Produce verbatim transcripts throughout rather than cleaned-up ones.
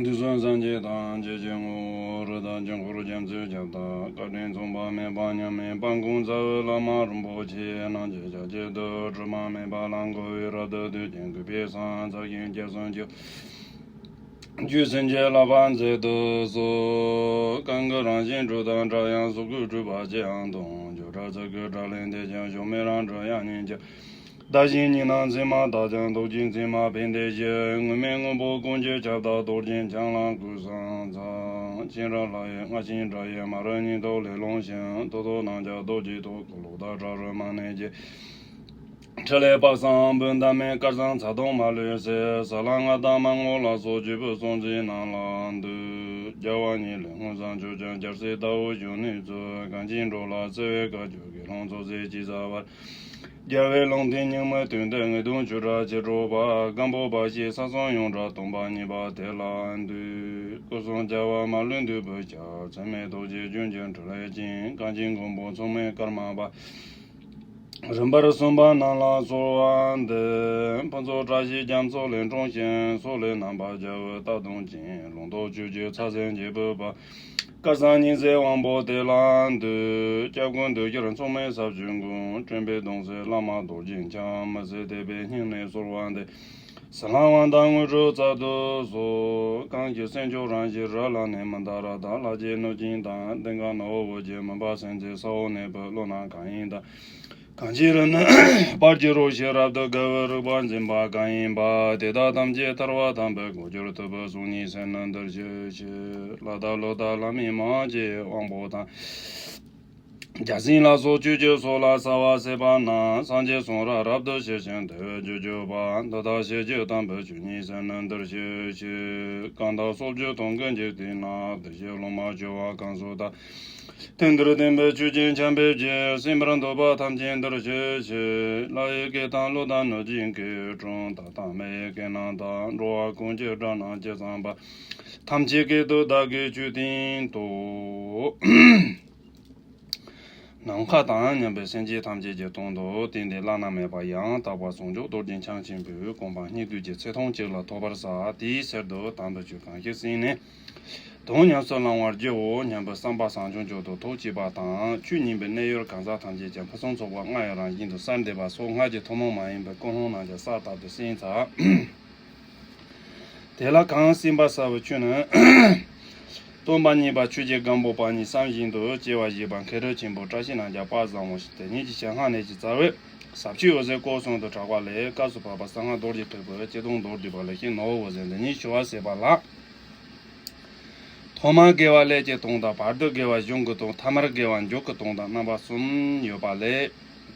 དུས་གསུམ་སངས་རྒྱས་དང་བཅས་ཀྱི་ངོ་བོ་རི་དྭགས་དཀྱིལ་འཁོར་རྒྱ་མཚོའི་ཁྱབ་བདག་བཀའ་དྲིན་མཚུངས་པ་མེད་པ་མཉམ་མེད་དཔལ་མགོན་རྩ་བའི་བླ་མ་རིན་པོ་ཆེ་རྣམས་ཀྱི་ཞབས་རྗེས་སུ་དྲི་མ་མེད་པ་ལ་འགོད་པའི་རབ་ཏུ་བཏུད་ཅིང་གུས་པས་བསང་མཛད་ཞིང་སྐྱབས་སུ་མཆིའོ། རྒྱུད་བྱིན་གྱིས་བརླབ་པར་མཛད་དུ་གསོལ། གང་གི་རང་བཞིན་སྒྲུབ་དང་འདྲ་ཡང་གཟུགས་སྐུ་སྤྲུལ་པ་ཅི་ཡང་སྟོང་། བརྗོད་བྲལ་ཚིག་གི་སྒྲ་ལས་འདས་ཀྱང་གཞོམ་མེད་རང་གྲོལ་དབྱིངས་ཉིད་ཀྱི། བདག་གཞན་གཉིས་སྣང་མཚན་མ་དག་ཀྱང་རྡོ་རྗེ་མཚན་མ་ཕན་བདེ་ཞི། དངོས་མེད་དངོས་པོ་ཀུན་གྱི་ཁྱབ་བདག་རྡོ་རྗེ་འཆང་ལ་གུས་ཕྱག་འཚལ། མཁྱེན་རབ་ལྷ་ཡི་རྔ་ཆེན་སྒྲ་ཡིས་མ་རིག་ཉེན་ཐོག་ལས་སློང་ཞིང་། ཐོག་ཐོག་རྣམས་ཀྱང་རྡོ་རྗེའི་ཐོག་ཁོ་ལོ་བདག་ཁྲ་རུ་མ་ནས་ཀྱི། ཕྲིན་ལས་དཔག་བསམ་བུ་འདམ་མེ་དཀར་ཟངས་ཚ་གདུང་མ་ལུས་སེལ། ས་ལ་རྔ་དང་མ་རྔོ་ལ་སོགས་བཅུ་པོའི་སྲོག་འཛིན་རྣམས་ལ་འདུད། རྒྱལ་བ་ཉིད་ལས་མངོན་སུམ་ཆོས་ཀྱང་རྒྱལ་སྲས་ཟླ་འོད་གཞོན་ནུའི་ཚུལ། གང་ཅི་འགྲོ་ལ་བརྩེ་བས་བཀའ་བཅོལ་དགེ་སློང་ཚོགས་བསད་ཅི་བྱ་བར། རྒྱལ་བའི་ལུང་བསྟན་སྙིགས་མའི་དུས་འདིར་ངེས་དོན་ཆོས་སྒྲ་ཇི་སྒྲོག་པ། སྒམ་པོ་པ་ཞེས་ས་གསུམ་ཡོངས་གྲགས་སྟོན་པ་གཉིས་པ་དེ་ལ་འདུད། སྐུ་གསུམ་རྒྱལ་བ་མ་ལུས་འདུས་པའི་ཞལ། མཚན་མེད་རྡོ་རྗེ་ལྗོན་གྱི་ཕྲིན་ལས་ཅན། གངས་ཅན་མགོན་པོ་མཚུངས་མེད་ཀརྨ་པ། རིམ་པར་གསུངས་པ་རྣམས་ལ་གསོལ་བ་འདེབས། ཕུན་ཚོགས་བཀྲ་ཤིས་རྒྱ་མཚོ་ལས་འཁྲུངས་ཤིང་། སོག་ལེ་རྣམ་པར་རྒྱལ་བའི་རྟ་གདོང་ཅན། ལུང་རྟོགས་ཆོས་ཀྱི་ཚད་ཟིན་འབྱེད་པའི་དཔལ། སྐལ་བཟང་ཉི་ཟེར་དབང་པོ་དེ་ལ་འདུད། སྐྱབས་མགོན་འདུས་སྤྱིར་མཚུངས་མེད་ཟབ་ཆོས་མགོན། དྲན་པའི་གདུང་སྲས་བླ་མ་རྡོ་རྗེ་འཆང་། མི་ཟད་དད་པའི་སྙིང་ནས་གསོལ་བ་འདེབས། ཟིལ་གནོན་དབང་ཐང་དངོས་གྲུབ་སྩལ་དུ་གསོལ། གང་ཞིག་སེམས་མཆོག་རང་བཞིན་རབ་ལ་ནི། མནྡ་ར་དང་ལྷ་རྗེ་གནོད་སྦྱིན་དང་། ལྡན་ཁ་ནག་པོ་བོད་ཀྱི་མུན་པ་སེལ་མཛད་ས་འོག་གནས་པའི་ཀླུ་ནག་གང་ཡིན་དང་། གང་ཅི་རུ་ནི་དཔལ་གྱི་རོ་ཞིག་རབ་ཏུ་དགའ་བའི་རིག་པ་འཛིན་པ་གང་ཡིན་པ། དེ་དག་ཐམས་ཅད་ཐར་པ་དམ་པའི་གོ་འགྱུར་ཐུབ་པའི་གསུང་ཉིད་ཟེར་ན་འདིར་ཞུ་ཞིག་ལྷ་དང་ཀླུ་དང་ལྷ་མིན་མ་བཅས་དབང་པོ་དང་། བརྒྱ་བྱིན་ལ་སོགས་ཆོས་ཀྱི་ཚོགས་ལ་རྩ་བ་སྲེད་པ་རྣམས། སངས་རྒྱས་གསུང་རབ་རབ་ཏུ་ཞི་ཞིང་བདེ་བའི་རྒྱུར་གྱུར་པ། འདི་དག་ཤེས་བྱའི་དམ་པའི་ཆོས་ཉིད་ཟེར་ན་འདིར་ཞུ་ཞིག་གང་དག་སྲོག་གཅོད་གཏོང་གི་འཇིག་རྟེན་ན། བདེ་གཤེགས་སློབ་མ་བྱེ་བ་གང་སུ་དག་ཐུན་དུ་བསྟན་པའི་ཆོས་ཀྱི་ཆར་འབེབས་ཀྱིས། གསན་པར་འདོད་པ་ཐམས་ཅད་འདིར་ཞུ་ཞིག་ལྷ་ཡི་སྐད་དང་ཀླུ་དང་གནོད་སྦྱིན་སྐད་དྲག་དག་དང་མི་ཡི་སྐད་རྣམས་དང་། འགྲོ་བ་ཀུན་གྱི་སྒྲ་རྣམས་ཇི་ཙམ་པ། ཐམས་ཅད་སྐད་དུ་བདག་གིས་ཆོས་བསྟན་ཏོ། ནམ་མཁའ་དང་མཉམ་པའི་སེམས་ཅན་ཐམས་ཅད་ཀྱི་དོན་དུ་བསྟན་ཏེ་བླ་ན་མེད་པ་ཡང་དག་པར་ཟུང་འཇུག་རྡོ་རྗེ་འཆང་ཆེན་པོའི་གོ་འཕང་སྙིགས་དུས་ཀྱི་ཚེ་ཐུང་གཅིག་ལ་ཐོབ་པར་བྱ། དེའི་ཕྱིར་དུ་དམ་པའི་ཆོས་གང་ཞིག་གསན་ནས་དོན་ཉམས་སུ་བླང་བར་བགྱིའོ་སྙམ་པའི་བསམ་པ་བཟང་སྐྱོང་མཆོག་ཏུ་ཐུགས་བསྐྱེད་པ་དང་། ཆོས་ཉན་པའི་གནས་ཡུལ་གང་ཟག་ཐམས་ཅད་ཀྱང་ཕུན་སུམ་ཚོགས་པ་ལྔ་ཡི་རང་བཞིན་དུ་གསལ་འདེབས་པ་སོགས་སྔར་གྱི་ཐུན་མོང་མ་ཡིན་པའི་ཀུན་སློང་རྣམས་ཀྱང་གསལ་བཏབ་སྟེ་གསན་ཚར། དེ་ལ་གང་གསན་པ་གསལ་བའི་ཆོས་ནི། སྟོན་པ་གཉིས་པ་ཆོས་རྗེ་སྒམ་པོ་པ་ཉིད་བསམ་བཞིན་དུ་སྐྱེ་བ་བཞེས་པ་མཁས་གྲུབ་ཆེན་པོ་བཀྲ་ཤིས་རྣམས་ཀྱང་དཔག་བཟང་བོ་ཞིག་དེ་ཉིད་ཀྱི་ཞལ་སྔ་ནས་ཀྱི་རྩ་བའི་ཟབ་ཆོས་འོད་ཟེར་སྐོར་གསུམ་དུ་གྲགས་པ་ལས། སྐབས་སུ་བབ་པ་གསང་སྔགས་རྡོ་རྗེ་ཐེག་པའི་སྤྱི་དོན་མདོར་བསྡུས་པ་ལེགས་བཤད་ནོར་བུ་འོད་ཟེར་འདི་ཉིད་ཞུ་བ་ཟད་པ་ལགས། ཐོག་མར་དགེ་བ་ཀླད་ཀྱི་དོན་དང་། བར་དུ་དགེ་བ་གཞུང་གི་དོན། ཐ་མར་དགེ་བ་མཇུག་གི་དོན་དང་རྣམ་པ་གསུམ་ཡོད་པ་ལས།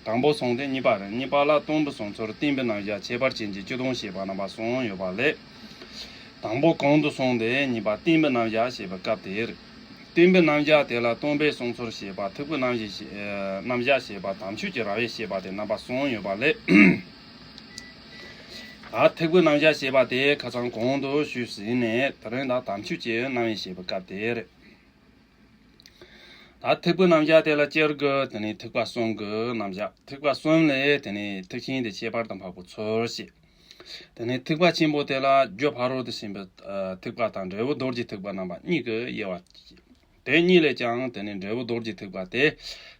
དང་པོ་གསུམ་སྟེ་གཉིས་པ་རེད། གཉིས་པ་ལ་སྟོན་པའི་གསུང་ཚུལ། བསྟན་པའི་རྣམ་གཞག་ཁྱད་པར་ཅན་གྱི་སྤྱི་དོན་བཤད་པ་རྣམ་པ་གསུམ་ཡོད་པ་ལས། དང་པོ་གོང་དུ་སོང་སྟེ་གཉིས་པ་བསྟན་པའི་རྣམ་གཞག་བཤད་པའི་སྐབས་དེར། བསྟན་པའི་རྣམ་གཞག་དེ་ལ་སྟོན་པའི་གསུང་ཚུལ་བཤད་པ། ཐེག་པའི་རྣམ་གཞག་བཤད་རྣམ་གཞག་བཤད་པ། དམ་ཆོས་ཀྱི་རང་བཞིན་བཤད་པ་སྟེ་རྣམ་པ་གསུམ་ཡོད་པ་ལས། ད་ཐེག་པའི་རྣམ་གཞག་བཤད་པ་དེ་ཁ་སང་གོང་དུ་ཞུས་ཟིན་ནས་དེ་རིང་ད་དམ་ཆོས་ཀྱི་རྣམ་གཞག་བཤད་པའི་སྐབས་དེ་རེད། ད་ཐེག་པའི་རྣམ་གཞག་དེ་ལ་སྤྱིར་གྱི་དེ་ནས་ཐེག་པ་གསུམ་གྱི་རྣམ་གཞག་ཐེག་པ་གསུམ་ལས་དེ་ནས་ཐེག་ཆེན་དེ་ཁྱད་པར་དུ་འཕགས་པའི་ཚུལ་བཤད། དེ་ནས་ཐེག་པ་ཆེན་པོ་དེ་ལ་རྒྱུ་ཕ་རོལ་ཏུ་ཕྱིན་པའི་ཐེག་པ་དང་འབྲས་བུ་རྡོ་རྗེ་ཐེག་པ་རྣམ་པ་གཉིས་ཀྱི་དབྱེ་བ། དེ་གཉིས་ལས་ཀྱང་དེ་ནས་འབྲས་བུ་རྡོ་རྗེ་ཐེག་པ་དེ་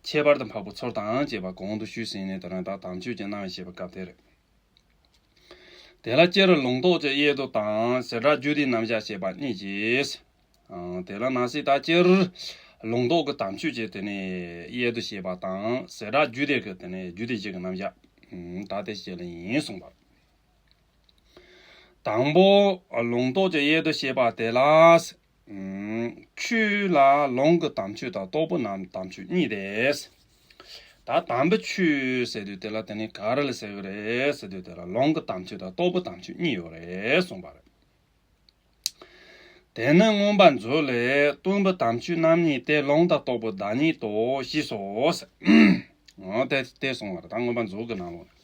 ཁྱད་པར་དུ་འཕགས་པའི་ཚུལ་དང་བཅས་པ་གོང་དུ་ཞུས་ཟིན་ནས་དེ་རིང་ད་དམ་ཆོས་ཀྱི་རྣམ་གཞག་བཤད་པའི་སྐབས་དེ་རེད། དེ་ལ་སྤྱིར་ལུང་རྟོགས་ཀྱི་དབྱེ་བསྡུ་དང་ཟེར་སྒྲ་རྒྱུད་སྡེའི་རྣམ་གཞག་བཤད་པ་གཉིས་ཀྱིས། ཨང་། དེ་ལ་ན་སྲིད་ད་སྤྱིར་ལུང་རྟོགས་ཀྱི་དམ་ཆོས་ཀྱི་དེ་ནས་དབྱེ་བསྡུ་བཤད་པ་དང་ཟེར་སྒྲ་རྒྱུད་སྡེ་གི་དེ་ནས་རྒྱུད་སྡེ་བཞི་གི་རྣམ་གཞག་ད་དེ་བཤད་ལེ་ཡིན་གསུངས་པ། དང་པོ་ལུང་རྟོགས་ཀྱི་དབྱེ་བསྡུ་བཤད་པ་དེ་ལ། ཆོས་ལ་ལུང་གི་དམ་ཆོས་དང་རྟོགས་པའི་རྣམ་དམ་ཆོས་གཉིས་ཏེ། ད་དམ་པའི་ཆོས་ཟེར་དུས་དེ་ལ་དེ་ནི་ག་རེ་ལ་ཟེར་གི་རེད་ཟེར་དུས་དེ་ལ་ལུང་གི་དམ་ཆོས་དང་རྟོགས་པའི་དམ་ཆོས་གཉིས་ཡོད་རེད་གསུངས་པ་རེད། དེ་ནི་མངོན་པ་མཛོད་ལས་སྟོན་པའི་དམ་ཆོས་རྣམ་གཉིས་ཏེ། ལུང་དང་རྟོགས་པའི་བདག་ཉིད་དོ་ཞེས་སོ། འོ་དེ་དེ་གསུངས་པ་རེད། ད་མངོན་པ་མཛོད་ཀྱི་ནང་ལོགས་ནས།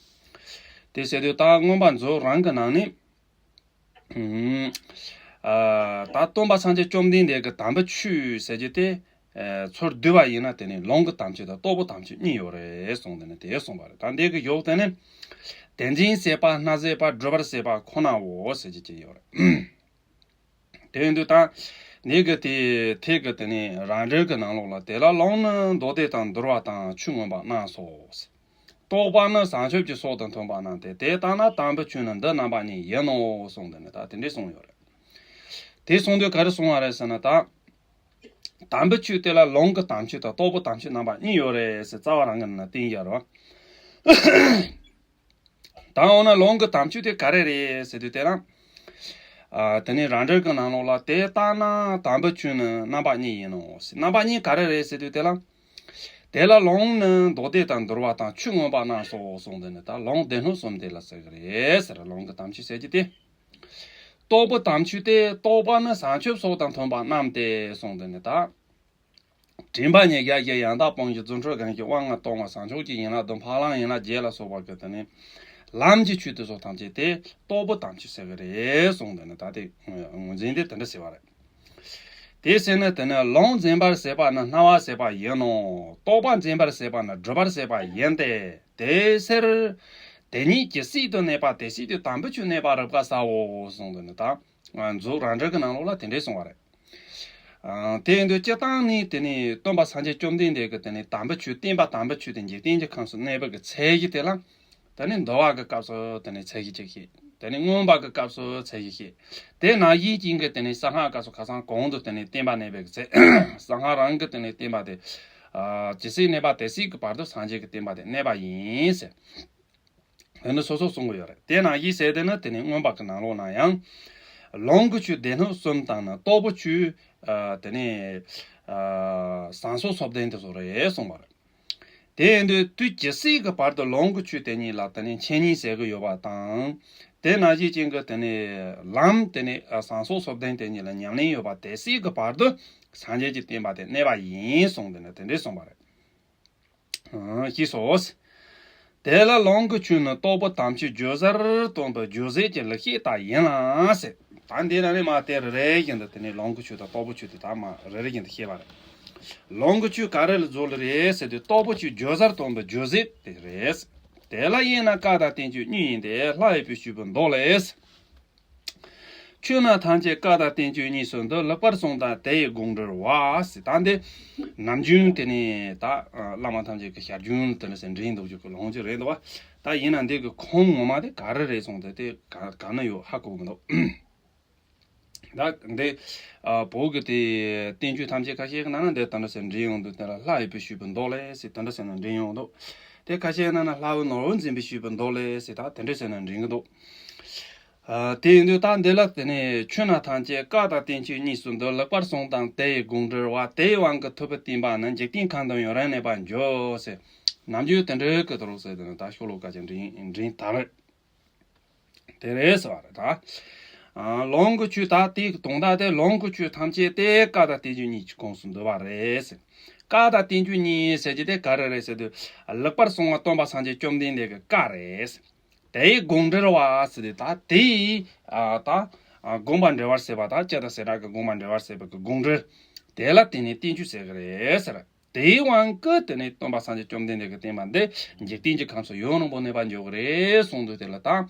དེ་ཟེར་དུས་ད་མངོན་པ་མཛོད་རང་གི་ནང་ནས། ཨ། ད་སྟོན་པ་སངས་རྒྱས་བཅོམ་ལྡན་འདས་ཀྱི་དམ་པའི་ཆོས་ཟེར་རྒྱུ་དེ། ཨ། ཚུར་བསྡུ་བ་ཡིན་ན་དེ་ནི་ལུང་གི་དམ་ཆོས་དང་རྟོགས་པའི་དམ་ཆོས་གཉིས་ཡོད་རེད་གསུངས། དེ་ནི་དེ་གསུངས་པ་རེད། ད་འདི་གི་ཡོག་དེ་ནི། དེ་འཛིན་བྱེད་པ་མནར་བྱེད་པ་སྒྲུབ་པར་བྱེད་པ་ཁོ་ནའོ་ཟེར་རྒྱུ་ཅིག་ཡོད་རེད། དེ་ཡིན་དུས་ད་ནི་གི་དེ་ཐེག་གི་དེ་ནི་རང་འགྲེལ་གྱི་ནང་ལོགས་ལ། དེ་ལ་ལུང་ནི་མདོ་སྡེ་དང་འདུལ་བ་དང་ཆོས་མངོན་པ་རྣམས་སོ། རྟོགས་པ་ནི་བྱང་ཆུབ་ཀྱི་སྲོག་དང་མཐུན་པ་རྣམས་ཏེ། དེ་ལྟ་ན་དམ་པའི་ཆོས་ནི་འདི་རྣམ་པ་གཉིས་ཡིན་ནོ་གསུངས་ཏེ་ནི་ད་དེ་འདྲས་གསུངས་ཡོད་རེད། དེ་གསུངས་དུས་ག་རེ་གསུངས་པ་རེད་ཟེར་ན། ད་དམ་པའི་ཆོས་དེ་ལ་ལུང་གི་དམ་ཆོས་དང་རྟོགས་པའི་དམ་ཆོས་རྣམ་པ་གཉིས་ཡོད་རེད་ཟེར་རྩ་བ་རང་གི་ནང་ན་བསྟན་ཡོད་རེད་བ། ད་འོ་ན་ལུང་གི་དམ་ཆོས་དེ་ག་རེ་རེད་ཟེར་དུས་དེ་ལ། ཨ། དེ་ནི་རང་འགྲེལ་གྱི་ནང་ལོགས་ལ། དེ་ལྟ་ན་དམ་པའི་ཆོས་ནི་རྣམ་པ་གཉིས་ཡིན་ནོ། རྣམ་པ་གཉིས་ག་རེ་རེད་ཟེར་དུས་དེ་ལ། དེ་ལ་ལུང་ནི་མདོ་སྡེ་དང་འདུལ་བ་དང་ཆོས་མངོན་པ་རྣམས་སོ་གསུངས་ཏེ་ནི་ད་ལུང་སྡེ་སྣོད་གསུམ་དེ་ལ་ཟེར་གི་རེད་ཟེར། ལུང་གི་དམ་ཆོས་ཟེར་གྱི་དེ། རྟོགས་པའི་དམ་ཆོས་དེ། རྟོགས་པ་ནི་བྱང་ཆུབ་སོགས་དང་མཐུན་པ་རྣམས་ཏེ་གསུངས་ཏེ་ནི་ད། དྲན་པ་ཉིད་རྒྱ་བསྐྱེད་ཡང་དག་སྤོང་བྱེད། རྫུ་འཕྲུལ་གང་ཞིག་དབང་ལྔ་སྟོང་པ། བྱང་ཆུབ་ཀྱི་ཡན་ལག་བདུན། འཕགས་ལམ་ཡན་ལག་བརྒྱད་ལ་སོགས་པ་གི་དེ་ནི་ལམ་གྱི་ཆོས་དེ་ཚོ་ཐམས་ཅད་དེ་རྟོགས་པའི་དམ་ཆོས་ཟེར་གི་རེད་གསུངས་ཏེ་ནི་ད་དེ་ངོས་འཛིན་དེ་དེ་འདྲ་ཟེར་བ་རེད། དེ་ཟེར་ན་དེ་ནི་ལུང་འཛིན་པར་བྱེད་པ་ནི་སྨྲ་བར་བྱེད་པ་ཡིན་ནོ། རྟོགས་པ་འཛིན་པར་བྱེད་པ་ནི་སྒྲུབ་པར་བྱེད་པ་ཡིན་ཏེ། དེའི་ཕྱིར་དེ་ཉིད་ཇི་སྲིད་དུ་གནས་པ་དེ་སྲིད་དུ་དམ་པའི་ཆོས་གནས་པར་རིག་པར་བྱའོ་གསུངས་ཏེ་ནི་ད། མཛོད་རང་འགྲེལ་གྱི་ནང་ལོགས་ལ་དེ་འདྲས་གསུངས་པ་རེད། ཨ། དེ་ཡིན་དུས་སྤྱིར་བཏང་ནི་དེ་ནི་སྟོན་པ་སངས་རྒྱས་བཅོམ་ལྡན་འདས་ཀྱིས་དེ་ནི་དམ་པའི་ཆོས་བསྟན་པ། དམ་པའི་ཆོས་དེ་འཇིག་རྟེན་གྱི་ཁམས་སུ་གནས་པའི་གི་ཚད་གཞི་དེ་ལ། དེ་ནི་འདུལ་བ་གི་སྐབས་སུ་དེ་ནི་ཚད་གཞི་གཅིག་བཤད། དེ་ནི་མངོན་པ་གི་སྐབས་སུ་ཚད་གཞི་བཤད། དེ་ནང་བཞིན་ཅན་གྱི་དེ་ནི་གསང་སྔགས་སྐབས་སུ་ཁ་སང་གོང་དུ་དེ་ནི་བསྟན་པ་གནས་པའི་གི་ཚད། གསང་སྔགས་རང་གི་དེ་ནི་བསྟན་པ་དེ། ཨ། ཇི་སྲིད་གནས་པ་དེ་སྲིད་ཀྱི་བར་དུ་སངས་རྒྱས་ཀྱི་བསྟན་པ་དེ་གནས་པ་ཡིན་ཟེར། དེ་ནི་སོ་སོ་གསུང་གི་ཡོད་རེད། དེ་ནང་བཞིན་ཟེར་དེ་ནི་དེ་ནི་མངོན་པ་གི་ནང་ལོགས་ན་ཡང་། ལུང་གི་ཆོས་སྡེ་སྣོད་གསུམ་དང་ནི་རྟོགས་པའི་ཆོས། ཨ། དེ་ནི། ཨ། བྱང་སོགས་སོ་བདུན་དེ་ཚོ་རེད་གསུངས་པ་རེད། དེ་ཡིན་དུས་དུས་ཇི་སྲིད་ཀྱི་བར་དུ་ལུང་གི་ཆོས་དེ་ཉིད་ལ་དེ་ནི་འཆད་ཉན་ཟེར་གི་ཡོད་པ་དང་། དེ་ནང་བཞིན་ཅན་གྱི་དེ་ནི་ལམ་དེ་ནི། ཨ། བྱང་སོགས་སོ་བདུན་དེ་ཉིད་ལ་ཉམས་ལེན་ཡོད་པ་དེ་སྲིད་ཀྱི་བར་དུ་སངས་རྒྱས་ཀྱི་བསྟན་པ་དེ་གནས་པ་ཡིན་གསུངས་ཏེ་ནི་དེ་འདྲས་གསུངས་པ་རེད། ཨང་། ཞེས་སོ། དེ་ལ་ལུང་གི་ཆོས་ནི་རྟོགས་པའི་དམ་ཆོས་བརྗོད་བྱར་སྟོན་པའི་བརྗོད་བྱེད་ཀྱི་ལེགས་བཤད་ལྟ་ཡིན་ལ་ཟེར། ད་འདི་ན་ནི་མ་དེ་རེ་རེ་བཞིན་དུ་དེ་ནི་ལུང་གི་ཆོས་དང་རྟོགས་པའི་ཆོས་དེ་དག་མ་རེ་རེ་བཞིན་དུ་བཤད་པ་རེད། ལུང་གི་ཆོས་ག་རེ་ལ་མཛོད་ལ་རེད་ཟེར་དུས་རྟོགས་པའི་ཆོས་བརྗོད་བྱར་སྟོན་པའི་བརྗོད་བྱེད་དེ་རེད། དེ་ལ་དབྱེ་ན་བཀའ་དང་བསྟན་བཅོས་གཉིས་ཡིན་ཏེ། ལྷ་ཡི་བུས་ཞུས་པའི་མདོ་ལས། ཆོས་རྣམས་ཐམས་ཅད་བཀའ་དང་བསྟན་བཅོས་གཉིས་སུ་འདུ། ལེགས་པར་གསུངས་དང་དེ་ཡི་དགོངས་འགྲེལ་བ་ཟེར། ད་འདི་ནམ་རྒྱུན་དེ་ནི་ད་བླ་མ་ཐམས་ཅད་ཀྱི་ཞལ་རྒྱུན་དེ་ནི་ཟེར་འདྲེན་འདུག་རྒྱུ་གི་ལུང་ཅིག་རེད་འདུག་བ། ད་ཡིན་ན་འདི་གི་ཁུངས་ངོ་མ་དེ་ག་རེ་རེད་གསུངས་ཏེ་དེ་ག་ག་ན་ཡོད་ཧ་གོ་གི་མི་འདུག་ད་འདི་ཨ་བོད་ཀྱི་དེ་བསྟན་བཅོས་ཐམས་ཅད་ཁ་ཤས་ཀྱི་ནང་ན་འདི་ད་འདྲ་ཟེར་འདྲེན་ཡོང་འདུག་དེ་ལ་ལྷ་ཡི་བུས་ཞུས་པའི་མདོ་ལས་ཟེར་དེ་འདྲ་ཟེར་ན་འདྲེན་ཡོང་འདུག་དེ་ཁ་ཤས་ནང་ན་ལྷ་བུ་ནོར་བུ་འཛིན་པས་ཞུས་པའི་མདོ་ལས་ཟེར་ད་དེ་འདྲ་ཟེར་ན་འདྲེན་གི་འདུག་ཨ། དེ་ཡིན་དུས་ད་འདི་ལ་དེ་ནས་ཆོས་རྣམས་ཐམས་ཅད་བཀའ་དང་བསྟན་བཅོས་གཉིས་སུ་འདུ། ལེགས་པར་གསུངས་དང་དེ་ཡི་དགོངས་འགྲེལ་བ། དེའི་དབང་གིས་ཐུབ་པའི་བསྟན་པ་ནི། འཇིག་རྟེན་ཁམས་དང་ཡུན་རིང་གནས་པར་འགྱུར་ཟེར། ནམ་རྒྱུན་དེ་འདྲའི་སྐད་དུ་རོགས་ཟེར་དེ་ནི་ད་ཤོ་ལོ་ཀ་ཅིག་འདྲེན་འདྲེན་དར་བས། དེ་རེད་ཟེར་བ་རེད་ད། ཨ། ལུང་གི་ཆོས་ད་དེའི་དོན་དག་དེ་ལུང་གི་ཆོས་ཐམས་ཅད་དེ་བཀའ་དང་བསྟན་བཅོས་གཉིས་ཀྱི་ཁོངས་སུ་འདུ་བ་རེད་ཟེར། བཀའ་དང་བསྟན་བཅོས་གཉིས་ཟེར་གྱི་དེ་ག་རེ་རེད་ཟེར་དུས། ལེགས་པར་གསུངས་པ་སྟོན་པ་སངས་རྒྱས་བཅོམ་ལྡན་འདས་ཀྱི་བཀའ་རེད། དེའི་དགོངས་འགྲེལ་བ་ཟེར་ཏེ་ད་དེའི་ཨ་ད་ཨ་དགོངས་པ་འགྲེལ་བར་བྱེད་པ་དང་། སྤྱིར་དང་སེ་ར་གི་དགོངས་པ་འགྲེལ་བར་བྱེད་པའི་གི་དགོངས་འགྲེལ་དེ་ལ་བརྟེན་ནས་བསྟན་བཅོས་ཟེར་གི་རེད་ཟེར། དེའི་དབང་གིས་དེ་ནས་སྟོན་པ་སངས་རྒྱས་བཅོམ་ལྡན་འདས་ཀྱི་བསྟན་པ་འདི་འཇིག་རྟེན་གྱི་ཁམས་སུ་ཡུན་རིང་པོ་གནས་པར་འགྱུར་གི་རེད་གསུངས་དུས་དེ་ལ་ད།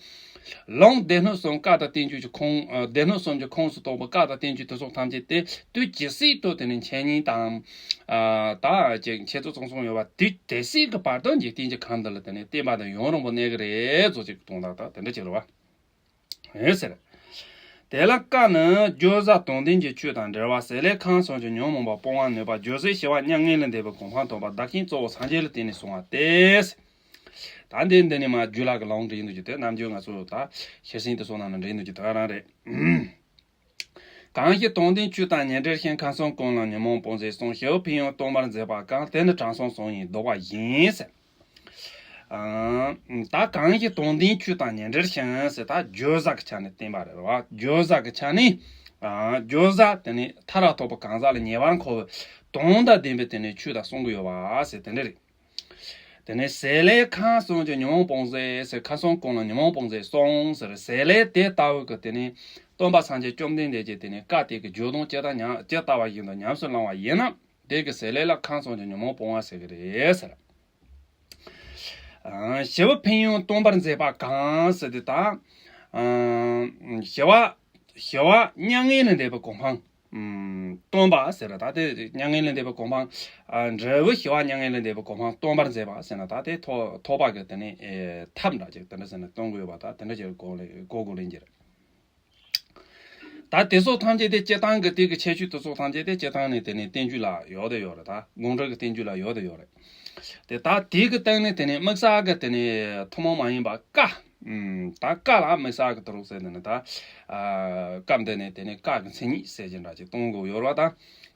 ལུང་སྡེ་སྣོད་གསུམ་བཀའ་དང་བསྟན་བཅོས་ཀྱི་ཁོངས། ཨ། སྡེ་སྣོད་གསུམ་གྱི་ཁོངས་སུ་གཏོགས་པའི་བཀའ་དང་བསྟན་བཅོས་དེ་སོགས་ཐམས་ཅད་དེ་དུས་ཇི་སྲིད་དུ་དེ་ནས་འཆད་ཉན་དང་། ཨ། ད་ཅིག་འཆད་རྩོད་རྩོམ་གསུམ་ཡོད་པ་དུས་དེ་སྲིད་ཀྱི་བར་དུ་འཇིག་རྟེན་གྱི་ཁམས་འདི་ལ་དེ་ནས་བསྟན་པ་དེ་ཡུན་རིང་པོ་གནས་ཀྱི་རེད་ཟེར་ཅིག་དོན་དག་ད་དེ་འདྲ་ཅིག་རེད་བ། ཨེ་ཟེར། དེ་ལ་བཀའ་ནི་བརྗོད་བྱ་དོན་ལྡན་གྱི་ཆོས་དང་འབྲེལ་བ། བྱེད་ལས་ཁམས་གསུམ་གྱི་ཉོན་མོངས་པ་སྤོང་བར་ནུས་པ། བརྗོད་བྱེད་བྱ་བ་མྱ་ངན་ལས་འདས་པའི་གོ་འཕང་ཐོབ་པ། བདག་གཞན་གཙོ་བོ་སངས་རྒྱས་ལ་བརྟེན་ནས་བྱུང་བ་སྟེ། ད་འདི་འདི་ནི་མ་རྒྱུད་བླ་གི་ལུང་འདྲེན་འདུག་རྒྱུ་དེ་ནམ་རྒྱུན་ང་ཚོ་ད་ཤེར་ཕྱིན་དེ་ཚོ་ནང་ན་འདྲེན་འདུག་རྒྱུ་དེ་ག་རང་རེད། གང་ཞིག་དོན་ལྡན་ཆོས་དང་ཉེར་འབྲེལ་ཞིང་། ཁམས་གསུམ་ཀུན་ལ་ཉོན་མོངས་སྤོང་བྱེད་གསུམ། ཞི་བའི་ཕན་ཡོན་སྟོན་པར་མཛད་པ་གང་། དེ་ནི་དྲང་སྲོང་གསུམ་ཡིས་བཟློག་པ་ཡིན་ཟེར། ཨ། ད་གང་ཞིག་དོན་ལྡན་ཆོས་དང་ཉེར་འབྲེལ་ཞིང་ཟེར་ད་བརྗོད་བྱ་གི་ཆ་ནས་བསྟན་པ་རེད་བ། བརྗོད་བྱ་གི་ཆ་ནས། ཨ། བརྗོད་བྱ་དེ་ནི་མཐར་ཐུག་པ་གང་ཟག་ལ་ཉེ་བར་མཁོ་བའི་དོན་དང་ལྡན་པའི་དེ་ནི་ཆོས་དག་གསུང་གི་ཡོད་པ་ཟེར་དེ་འདྲ་རེད། དེ་ནས་བྱེད་ལས་ཁམས་གསུམ་གྱི་ཉོན་མོངས་སྤོང་བྱེད་ཟེར། ཁམས་གསུམ་ཀུན་ལ་ཉོན་མོངས་སྤོང་བྱེད་གསུམ་ཟེར། བྱེད་ལས་དེ་ལྟ་བུ་གི་དེ་ནས་སྟོན་པ་སངས་རྒྱས་བཅོམ་ལྡན་འདས་ཀྱིས་དེ་ནས་བཀའ་དེ་གི་བརྗོད་དོན་ཇི་ལྟ་ཉམས་ཇི་ལྟ་བ་བཞིན་དུ་ཉམས་སུ་བླང་བ་ཡིན་ན། དེ་གི་བྱེད་ལས་ལ་ཁམས་གསུམ་གྱི་ཉོན་མོངས་སྤོང་བ་ཟེར་གི་རེད་ཟེར། ཨ། ཞི་བའི་ཕན་ཡོན་སྟོན་པར་མཛད་པ་གང་ཟེར་དུས་ད། ཨ། ཞི་བ། ཞི་བ་མྱ་ངན་ལས་འདས་པའི་གོ་འཕང་། ཨུམ། སྟོན་པ་ཟེར་ད་དེ་མྱ་ངན་ལས་འདས་པའི་གོ་འཕང་། ཨ། འབྲས་བུ་ཞི་བ་མྱ་ངན་ལས་འདས་པའི་གོ་འཕང་སྟོན་པར་མཛད་པ་ཟེར་ན་ད་དེ་ཐོ་ཐོགས་པ་གི་དེ་ནི་ཨེ་ཐབས་འདྲ་ཅིག་དེ་འདྲ་ཟེར་ན་སྟོན་གྱི་ཡོད་པ་ད་དེ་འདྲ་ཅིག་གོ་ལེ་གོ་དགོས་ལེན་གྱི་རེད། ད་དེ་སོགས་ཐམས་ཅད་དེ་སྤྱིར་བཏང་གི་དེ་གི་ཁྱད་ཆོས་དེ་སོགས་ཐམས་ཅད་དེ་སྤྱིར་བཏང་ནས་དེ་ནི་བསྟན་བཅོས་ལ་ཡོད་དེ་ཡོད་རེད། ད་དགོངས་འགྲེལ་གྱི་བསྟན་བཅོས་ལ་ཡོད་དེ་ཡོད་རེད། དེ་ད་དེ་གི་སྟེང་ནས་དེ་ནི་དམིགས་བསལ་གྱི་དེ་ནི་ཐུན་མོང་མ་ཡིན་པ་བཀའ། ཨུམ། ད་བཀའ་ལ་དམིགས་བསལ་གྱི་དེ་རུ་ཟེར་དེ་ནི་ད། ཨ། སྐབས་འདི་ནས་དེ་ནི་བཀའ་གི་མཚན་ཉིད་ཟེར་གྱི་འདྲ་ཅིག་གཏོང་དགོས་ཡོད་རེད་བ་ད།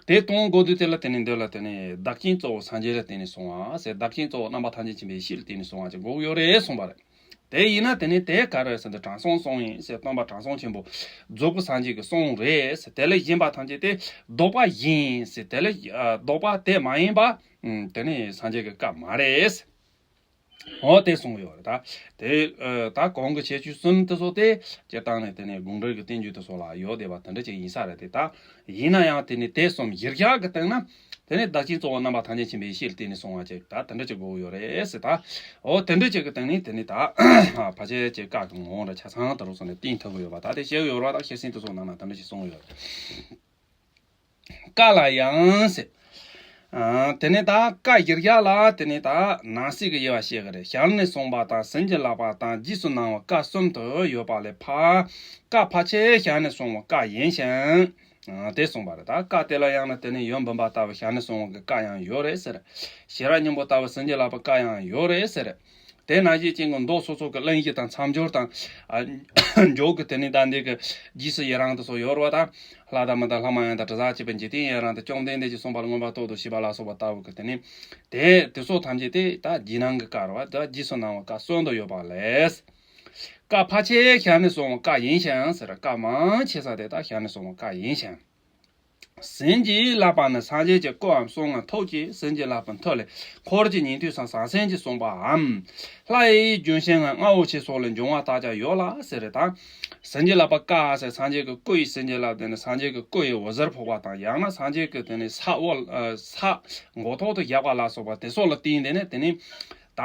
དེ་གཏོང་དགོས་དུས་དེ་ལ་དེ་ནི་འདི་ལ་དེ་ནི་བདག་རྐྱེན་གཙོ་བོ་སངས་རྒྱས་ལ་བརྟེན་ནས་སོང་བ་ཟེར། བདག་རྐྱེན་གཙོ་བོ་རྣམ་པ་ཐམས་ཅད་མཁྱེན་པའི་ཡེ་ཤེས་ལ་བརྟེན་ནས་སོང་བ་ཅིག་དགོས་ཀྱི་ཡོད་རེད་གསུངས་པ་རེད། དེ་ཡིན་ན་དེ་ནི་དེ་ག་རེ་ཟེར་ན་དྲང་སྲོང་གསུམ་ཡིན་ཟེར། སྟོན་པ་དྲང་སྲོང་ཆེན་པོ་རྫོགས་པའི་སངས་རྒྱས་ཀྱི་གསུང་རེད་ཟེར། དེ་ལས་གཞན་པ་ཐམས་ཅད་དེ་ལྡོག་པ་ཡིན་ཟེར། དེ་ལས། ཨ། ལྡོག་པ་དེ་མ་ཡིན་པ། ཨུམ། དེ་ནི་སངས་རྒྱས་ཀྱི་བཀའ་མ་རེད་ཟེར། འོ་དེ་གསུངས་ཡོད་རེད་ད། དེ། ཨ། ད་གོང་གི་ཁྱད་ཆོས་གསུམ་དེ་ཚོ་དེ་སྤྱིར་བཏང་ནས་དེ་ནི་དགོངས་འགྲེལ་གྱི་བསྟན་བཅོས་དེ་ཚོ་ལ་ཡོད་བསྡད་པ་དེ་འདྲ་ཅིག་ཡིན་ས་རེད་དེ་ད། ཡིན་ན་ཡང་དེ་ནི་དེ་གསུམ་གཞིར་བཞག་གི་སྟེང་ན། དེ་ནི་བདག་རྐྱེན་གཙོ་བོ་རྣམ་པ་ཐམས་ཅད་མཁྱེན་པའི་ཡེ་ཤེས་ལ་བརྟེན་ནས་སོང་བ་ཅིག་ད་དེ་འདྲ་ཅིག་དགོས་ཀྱི་ཡོད་རེད་ཟེར་ད། འོ་དེ་འདྲ་ཅིག་གི་སྟེང་ནས་དེ་ནི་ད་ཕལ་ཆེར་ཅིག་བཀའ་གི་ངོ་བོ་འདྲ་ཆ་ཚང་དེ་རུ་སོང་ནས་བསྟན་ཐུབ་ཀྱི་ཡོད་པ་ད་དེ་བཤད་ཀྱི་ཡོད་རེད་བ། ད་བཤད་སྲོལ་དེ་ཚོ་ནང་ན་དེ་འདྲ་ཅིག་གསུངས་ཡོད་རེད། བཀའ་ལ་ཡང་ཟེར། ཨ། དེ་ནས་ད་བཀའ་གཞིར་བཞག་ལ་དེ་ནས་ད་ནང་གསེས་ཀྱི་དབྱེ་བ་བཤད་ཀྱི་རེད། ཞལ་ནས་གསུངས་པ་དང་ཟིན་གྱིས་བརླབས་པ་དང་རྗེས་སུ་གནང་བ་བཀའ་གསུམ་དུ་ཡོད་པ་ལས་ཕར། བཀའ་ཕལ་ཆེར་ཞལ་ནས་གསུངས་པ་བཀའ་ཡིན་ཞིང་། ཨ། དེ་གསུངས་པ་རེད། ད་བཀའ་དེ་ལ་ཡང་ན་དེ་ནས་ཡུམ་བུམ་པ་ལྟ་བུ་ཞལ་ནས་གསུངས་པ་གི་བཀའ་ཡང་ཡོད་རེད་ཟེར། ཤེས་རབ་སྙིང་པོ་ལྟ་བུ་ཟིན་གྱིས་བརླབས་པའི་བཀའ་ཡང་ཡོད་རེད་ཟེར། དེ་ནང་བཞིན་ཅན་གྱི་མདོ་སོ་སོ་གི་གླེང་གཞི་དང་མཚམས་སྦྱོར་དང་། ཨ། མཇུག་གི་དེ་ནི་ད་འདི་གི་རྗེས་སུ་ཡི་རང་དེ་ཚོ་ཡོད་རེད་བ་ད། ལྷ་དང་མི་དང་ལྷ་མ་ཡིན་དང་དྲི་ཟར་བཅས་པའི་འཇིག་རྟེན་ཡི་རང་དང་བཅོམ་ལྡན་འདས་ཀྱིས་གསུངས་པ་ལ་མངོན་པར་རྟོགས་དང་ཞེས་པ་ལ་སོགས་པ་ལྟ་བུ་གི་དེ་ནི། དེ་དེ་སོགས་ཐམས་ཅད་དེ་ད་རྗེས་གནང་གི་བཀའ་རེད་བ། ད་རྗེས་སུ་གནང་བ་བཀའ་གསུམ་དུ་ཡོད་པ་ལས། བཀའ་ཕལ་ཆེར་ཞལ་ནས་གསུངས་པ་བཀའ་ཡིན་ཞིང་ཟེར། བཀའ་མང་ཆེ་ས་དེ་ད་ཞལ་ནས་གསུངས་པ་བཀའ་ཡིན་ཞིང་། ཟིན་གྱིས་བརླབས་པ་ནི་སངས་རྒྱས་ཀྱི་སྐུའམ་གསུང་ངམ་ཐུགས་ཀྱིས་ཟིན་གྱིས་བརླབས་པའི་མཐུ་ལས་འཁོར་གྱི་ཉན་ཐོས་སམ་བྱང་སེམས་ཀྱིས་གསུངས་པའམ། ལྷ་ཡི་ལྗོན་ཤིང་ངམ་རྔ་བོ་ཆེ་སོགས་ལས་འབྱུང་བ་ལྟར་ཀྱང་ཡོད་ལ་ཟེར་རེད་ད། ཟིན་གྱིས་བརླབས་པ་བཀའ་ཟེར་སངས་རྒྱས་ཀྱི་སྐུ་ཡི་ཟིན་གྱིས་བརླབས་དེ་ནི་སངས་རྒྱས་ཀྱི་སྐུ་ཡི་འོད་ཟེར་ཕོག་པ་དང་ཡང་ན་སངས་རྒྱས་ཀྱི་དེ་ནི་ས་འོག་ས་མགོ་ཐོག་ཏུ་བཞག་པ་ལ་སོགས་པ་དེ་སོགས་ལ་བརྟེན་དེ་ནི་དེ་ནི། ད་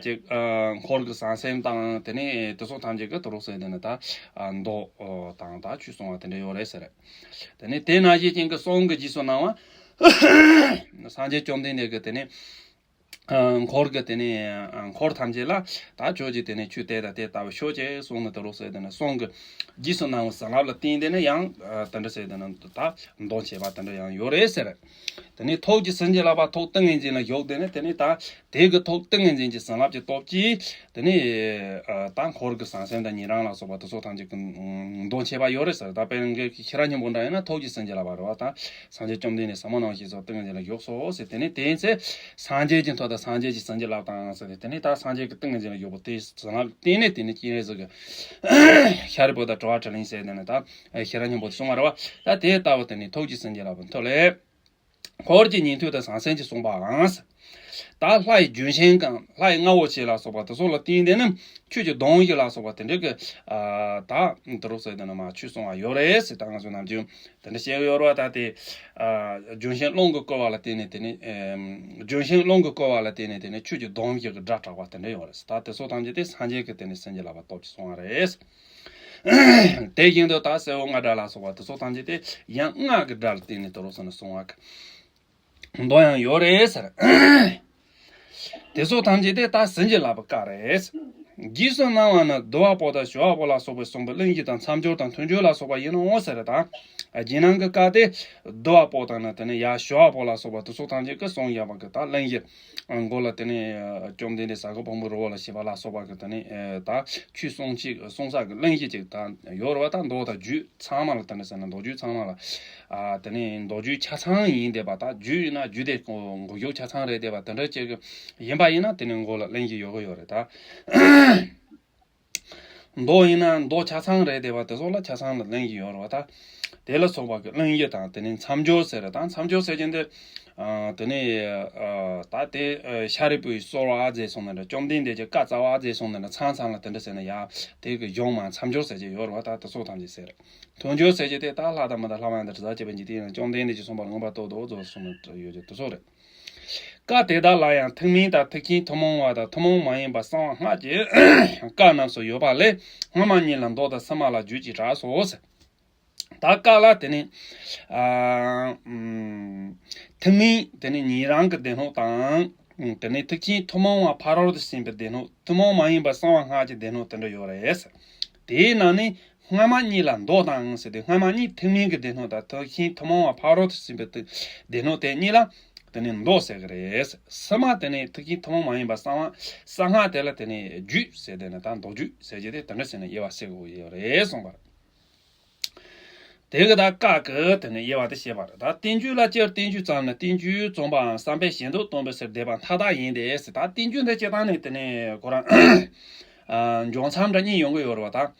ཅིག་ཨ། འཁོར་གྱི་བྱང་སེམས་དང་དེ་ནས་དེ་ཚོ་ཐམས་ཅད་ཀྱིས་དེ་རུ་ཟེར་དེ་ནི་ད་ཨ། མདོ་དང་ད་ཆོས་གསུང་བ་དེ་འདྲ་ཡོད་རེད་ཟེར། དེ་ནས་དེ་ནང་བཞིན་ཅན་གྱི་གསུང་གི་རྗེས་སུ་གནང་བ། སངས་རྒྱས་བཅོམ་ལྡན་འདས་ཀྱིས་དེ་ནས་ཨ། འཁོར་གྱི་དེ་ནས་ཨ། འཁོར་ཐམས་ཅད་ལ་ད་ཁྱོད་ཀྱིས་དེ་ནས་ཆོས་དེ་དང་དེ་ལྟ་བུ་ཤོད་ཅེས་གསུངས་ནས་དེ་རུ་ཟེར་དེ་ནི་གསུང་གི་རྗེས་སུ་གནང་བའི་བྱིན་རླབས་ལ་བརྟེན་དེ་ནི་ཡང་ཨ། དེ་འདྲ་ཟེར་དེ་ནི་ད་མདོ་མཆེད་པ་དེ་འདྲ་ཡང་ཡོད་རེད་ཟེར། དེ་ནས་ཐུགས་ཀྱི་ཟིན་གྱིས་བརླབས་པ་ཐུགས་ཏིང་ངེ་འཛིན་ལ་བཞུགས་དེ་ནི་དེ་ནི་ད། དེ་གི་ཐུགས་ཏིང་ངེ་འཛིན་གྱི་བྱིན་རླབས་ཀྱི་སྟོབས་ཀྱིས་དེ་ནི་ཨ། ད་འཁོར་གྱི་བྱང་སེམས་དང་ཉན་རང་ལ་སོགས་པ་དེ་ཚོ་ཐམས་ཅད་ཀྱི་མདོ་མཆེད་པ་ཡོད་རེད་ཟེར། ད་དཔེར་ན་ཤེས་རབ་སྙིང་པོ་འདྲ་ཡིན་ན་ཐུགས་ཀྱི་བྱིན་གྱིས་བརླབས་པ་རེད་བ། ད་སངས་རྒྱས་བཅོམ་ལྡན་འདས་ཟབ་མོ་སྣང་བ་ཞེས་སོགས་ཏིང་ངེ་འཛིན་ལ་བཞུགས་སོ་ཟེར། དེ་ནི་དེའི་ཚེ་སངས་རྒྱས་ཀྱི་མཐུ་དང་སངས་རྒྱས་ཀྱི་བྱིན་གྱིས་བརླབས་དང་ཟེར་ཏེ་དེ་ནི་ད་སངས་རྒྱས་ཀྱི་ཏིང་ངེ་འཛིན་ལ་བཞུགས་པ་དེའི་བྱིན་རླབས་བརྟེན་ནས་དེ་ནི་སྤྱན་རས་གཟིགས་ཀྱི་ཤཱ་རིའི་བུ་དང་དྲི་བ་དྲིས་ལན་ཟེར་དེ་ནི་ད་ཤེས་རབ་སྙིང་པོ་དེ་གསུངས་པ་རེད་བ། ད་དེ་ལྟ་བུ་དེ་ནི་ཐུགས་ཀྱི་བྱིན་གྱིས་བརླབས་པའི་མཐུ་ལས། འཁོར་གྱི་ཉན་ཐོས་དང་བྱང་སེམས་ཀྱིས་གསུངས་པའང་། ད་ལྷ་ཡི་ལྗོན་ཤིང་གམ་ལྷ་ཡི་རྔ་བོ་ཆེ་ལ་སོགས་པ་དེ་ཚོ་ལ་བརྟེན་ཏེ་ནི་ཆོས་ཀྱི་སྡོམ་བཞི་ལ་སོགས་པ་དེ་འདྲ་གི་ཨ། ད་དེ་རུ་ཟེར་དེ་ནི་མ་ཆོས་གསུང་བ་ཡོད་རེད་ཟེར། ད་ང་ཚོ་ནམ་རྒྱུན་དེ་འདྲ་བཤད་ཀྱི་ཡོད་རེད་བ། ད་དེ་ཨ། ལྗོན་ཤིང་རླུང་གིས་བསྐུལ་བ་ལ་བརྟེན་ནས་དེ་ནི་ཨ། ལྗོན་ཤིང་རླུང་གིས་བསྐུལ་བ་ལ་བརྟེན་ནས་དེ་ནི་ཆོས་ཀྱི་སྡོམ་བཞི་གི་སྒྲ་གྲགས་པ་དེ་འདྲ་ཡོད་རེད་ཟེར། ད་དེ་ཚོ་ཐམས་ཅད་དེ་སངས་རྒྱས་ཀྱི་དེ་ནི་བྱིན་གྱིས་བརླབས་པ་སྟོབས་ཀྱིས་གསུངས་པ་རེད། དེ་བཞིན་དུ་ད་གསལ་བའི་རྔ་སྒྲ་ལ་སོགས་པ་དེ་ཚོ་ཐམས་ཅད་དེ་ཡང་རྔ་གི་སྒྲ་ལ་བརྟེན་ནས་དེ་རུ་སོང་ནས་གསུང་བ་གི་མདོ་ཡང་ཡོད་རེད་ཟེར། དེ་ཚོ་ཐམས་ཅད་དེ་ད་བྱིན་གྱིས་བརླབས་པའི་བཀའ་རེད། རྗེས་སུ་གནང་བ་ནི་བསྡུ་བ་པོ་དང་ཞི་བ་པོ་ལ་སོགས་པས་གསུངས་པའི་གླེང་གཞི་དང་མཚམས་སྦྱོར་དང་མཐུན་སྦྱོར་ལ་སོགས་པ་ཡིན་ནོ་ཟེར། ད་རྗེས་གནང་གི་བཀའ་དེ་བསྡུ་བ་པོ་དང་ནི་དེ་ནི་ཡང་ཞི་བ་པོ་ལ་སོགས་པ་དེ་ཚོ་ཐམས་ཅད་ཀྱིས་གསུངས་བཞག་པ་གི་ད་གླེང་གཞི། མགོ་ལ་དེ་ནས་བཅོམ་ལྡན་འདས་ཟ་ཁང་བུ་མོའི་རི་བོ་ལ་ཞེས་པ་ལ་སོགས་པ་གི་དེ་ནས་ད་ཆོས་གསུང་ཅིག་གསུང་ས་གི་གླེང་གཞི་ཅིག་ད་ཡོད་རེད་བ། ད་མདོ་དང་རྒྱུད་ཚང་མ་ལ་དེ་འདྲ་ཟེར་ན་མདོ་རྒྱུད་ཚང་མ་ལ་ཨ། དེ་ནས་མདོ་རྒྱུད་ཆ་ཚང་ཡིན་བསྡད་པ། ད་རྒྱུད་ཡིན་ན་རྒྱུད་དེ་མགོ་མཇུག་ཆ་ཚང་རེད་བསྡད་པ་དེ་འདྲ་ཅིག་ཡིན་པ་ཡིན་ན་དེ་ནས་མགོ་ལ་གླེང་གཞི་ཡོད་གི་ཡོད་རེད་ད། མདོ་ཡིན་ན་མདོ་ཆ་ཚང་རེད་བསྡད་པ་དེ་ཚོ་ལ་ཆ་ཚང་ལ་གླེང་གཞི་ཡོད་རེད་བ། ད་དེ་ལ་སོགས་པ་གི་གླེང་གཞི་དང་དེ་ནས་མཚམས་སྦྱོར་ཟེར་རེད། ད་མཚམས་སྦྱོར་ཟེར་གྱི་འདི་ཨ། དེ་ནས་ཨ། ད་དེ་ཨ། ཤཱ་རིའི་བུས་གསོལ་བ་མཛད་སོང་ནས་འདྲ། བཅོམ་ལྡན་འདས་ཀྱིས་བཀའ་སྩལ་བ་མཛད་སོང་ནས་འདྲ། མཚམས་མཚམས་ལ་དེ་འདྲ་ཟེར་ན་ཡ་དེ་གི་གཞུང་མ་མཚམས་སྦྱོར་ཟེར་གྱི་ཡོད་རེད་བ། ད་དེ་ཚོ་ཐམས་ཅད་ཟེར་རེད། མཐུན་སྦྱོར་ཟེར་གྱི་དེ་ད་ལྷ་དང་མི་དང་ལྷ་མ་ཡིན་དང་དྲི་ཟར་བཅས་པའི་འཇིག་རྟེན་ཡང་བཅོམ་ལྡན་འདས་ཀྱིས་གསུངས་པ་ལ་མངོན་པར་རྟོགས་དང་རྫོགས་སོ་གསུངས་ནས་ཡོད་ཀྱི་དེ་ཚོ་རེད། བཀའ་དེ་དག་ལ་ཡང་ཐེག་དམན་དང་ཐེག་ཆེན་ཐུན་མོང་བ་དང་ཐུན་མོང་མ་ཡིན་པ་གསང་བ་སྔགས་ཀྱི་བཀའ་རྣམས་སུ་ཡོད་པ་ལས་སྔ་མ་ཉིད་ལ་མདོ་དང་ཕྱི་མ་ལ་རྒྱུད་ཀྱི་གྲགས་སོ་ཟེར། ད་ཀ་ལ་དེ་ནི་ཨ་ཨམ་ཐུན་མིན་དེ་ནི་ཉན་རང་གི་སྡེ་སྣོད་དང་། དེ་ནི་ཐེག་ཆེན་ཐུན་མོང་བ་ཕ་རོལ་ཏུ་ཕྱིན་པའི་སྡེ་སྣོད། ཐུན་མོང་མ་ཡིན་པ་གསང་བ་སྔགས་ཀྱི་སྡེ་སྣོད་དེ་འདྲ་ཡོད་རེད། དེའི་ནང་ནས་སྔ་མ་གཉིས་ལ་མདོ་དང་ཟེར་ཏེ། སྔ་མ་གཉིས་ཐུན་མིན་གྱི་སྡེ་སྣོད་དང་། ཐེག་ཆེན་ཐུན་མོང་བ་ཕ་རོལ་ཏུ་ཕྱིན་པའི་སྡེ་སྣོད་དེ་གཉིས་ལ་དེ་ནི་མདོ་ཟེར་གི་རེད། ཕྱི་མ་དེ་ནི་ཐེག་ཆེན་ཐུན་མོང་མ་ཡིན་པ་གསང་བ་གསང་སྔགས་དེ་ལ་དེ་ནི་རྒྱུད་ཟེར་ཏེ་ནི་ད་མདོ་རྒྱུད་ཟེར་གྱི་དེ་དེ་འདྲ་ཟེར་ནས་དབྱེ་བ་ཕྱེ་དགོས་ཀྱི་ཡོད་རེད་གསུངས་པ་རེད། དེ་གི་ད་ཀ་གི་དེ་ནས་དབྱེ་བ་དེ་བཤད་པ་རེད། ད་བསྟན་བཅོས་ལ་སྤྱིར་བསྟན་བཅོས་ཙམ་ནི་བསྟན་བཅོས་རྩོམ་པའམ་བསམ་པས་ཞེ་འདོད་སྟོན་པའི་ཕྱིར་བསྡེབས་པ་མཐའ་དག་ཡིན་ཏེ་ཟེར། ད་བསྟན་བཅོས་འདི་སྤྱིར་བཏང་ནས་དེ་ནས་ཁོ་རང་ཨ་འཇོག་མཚམས་འདྲ་གཉིས་ཡོང་གི་ཡོད་རེད་པ། ད་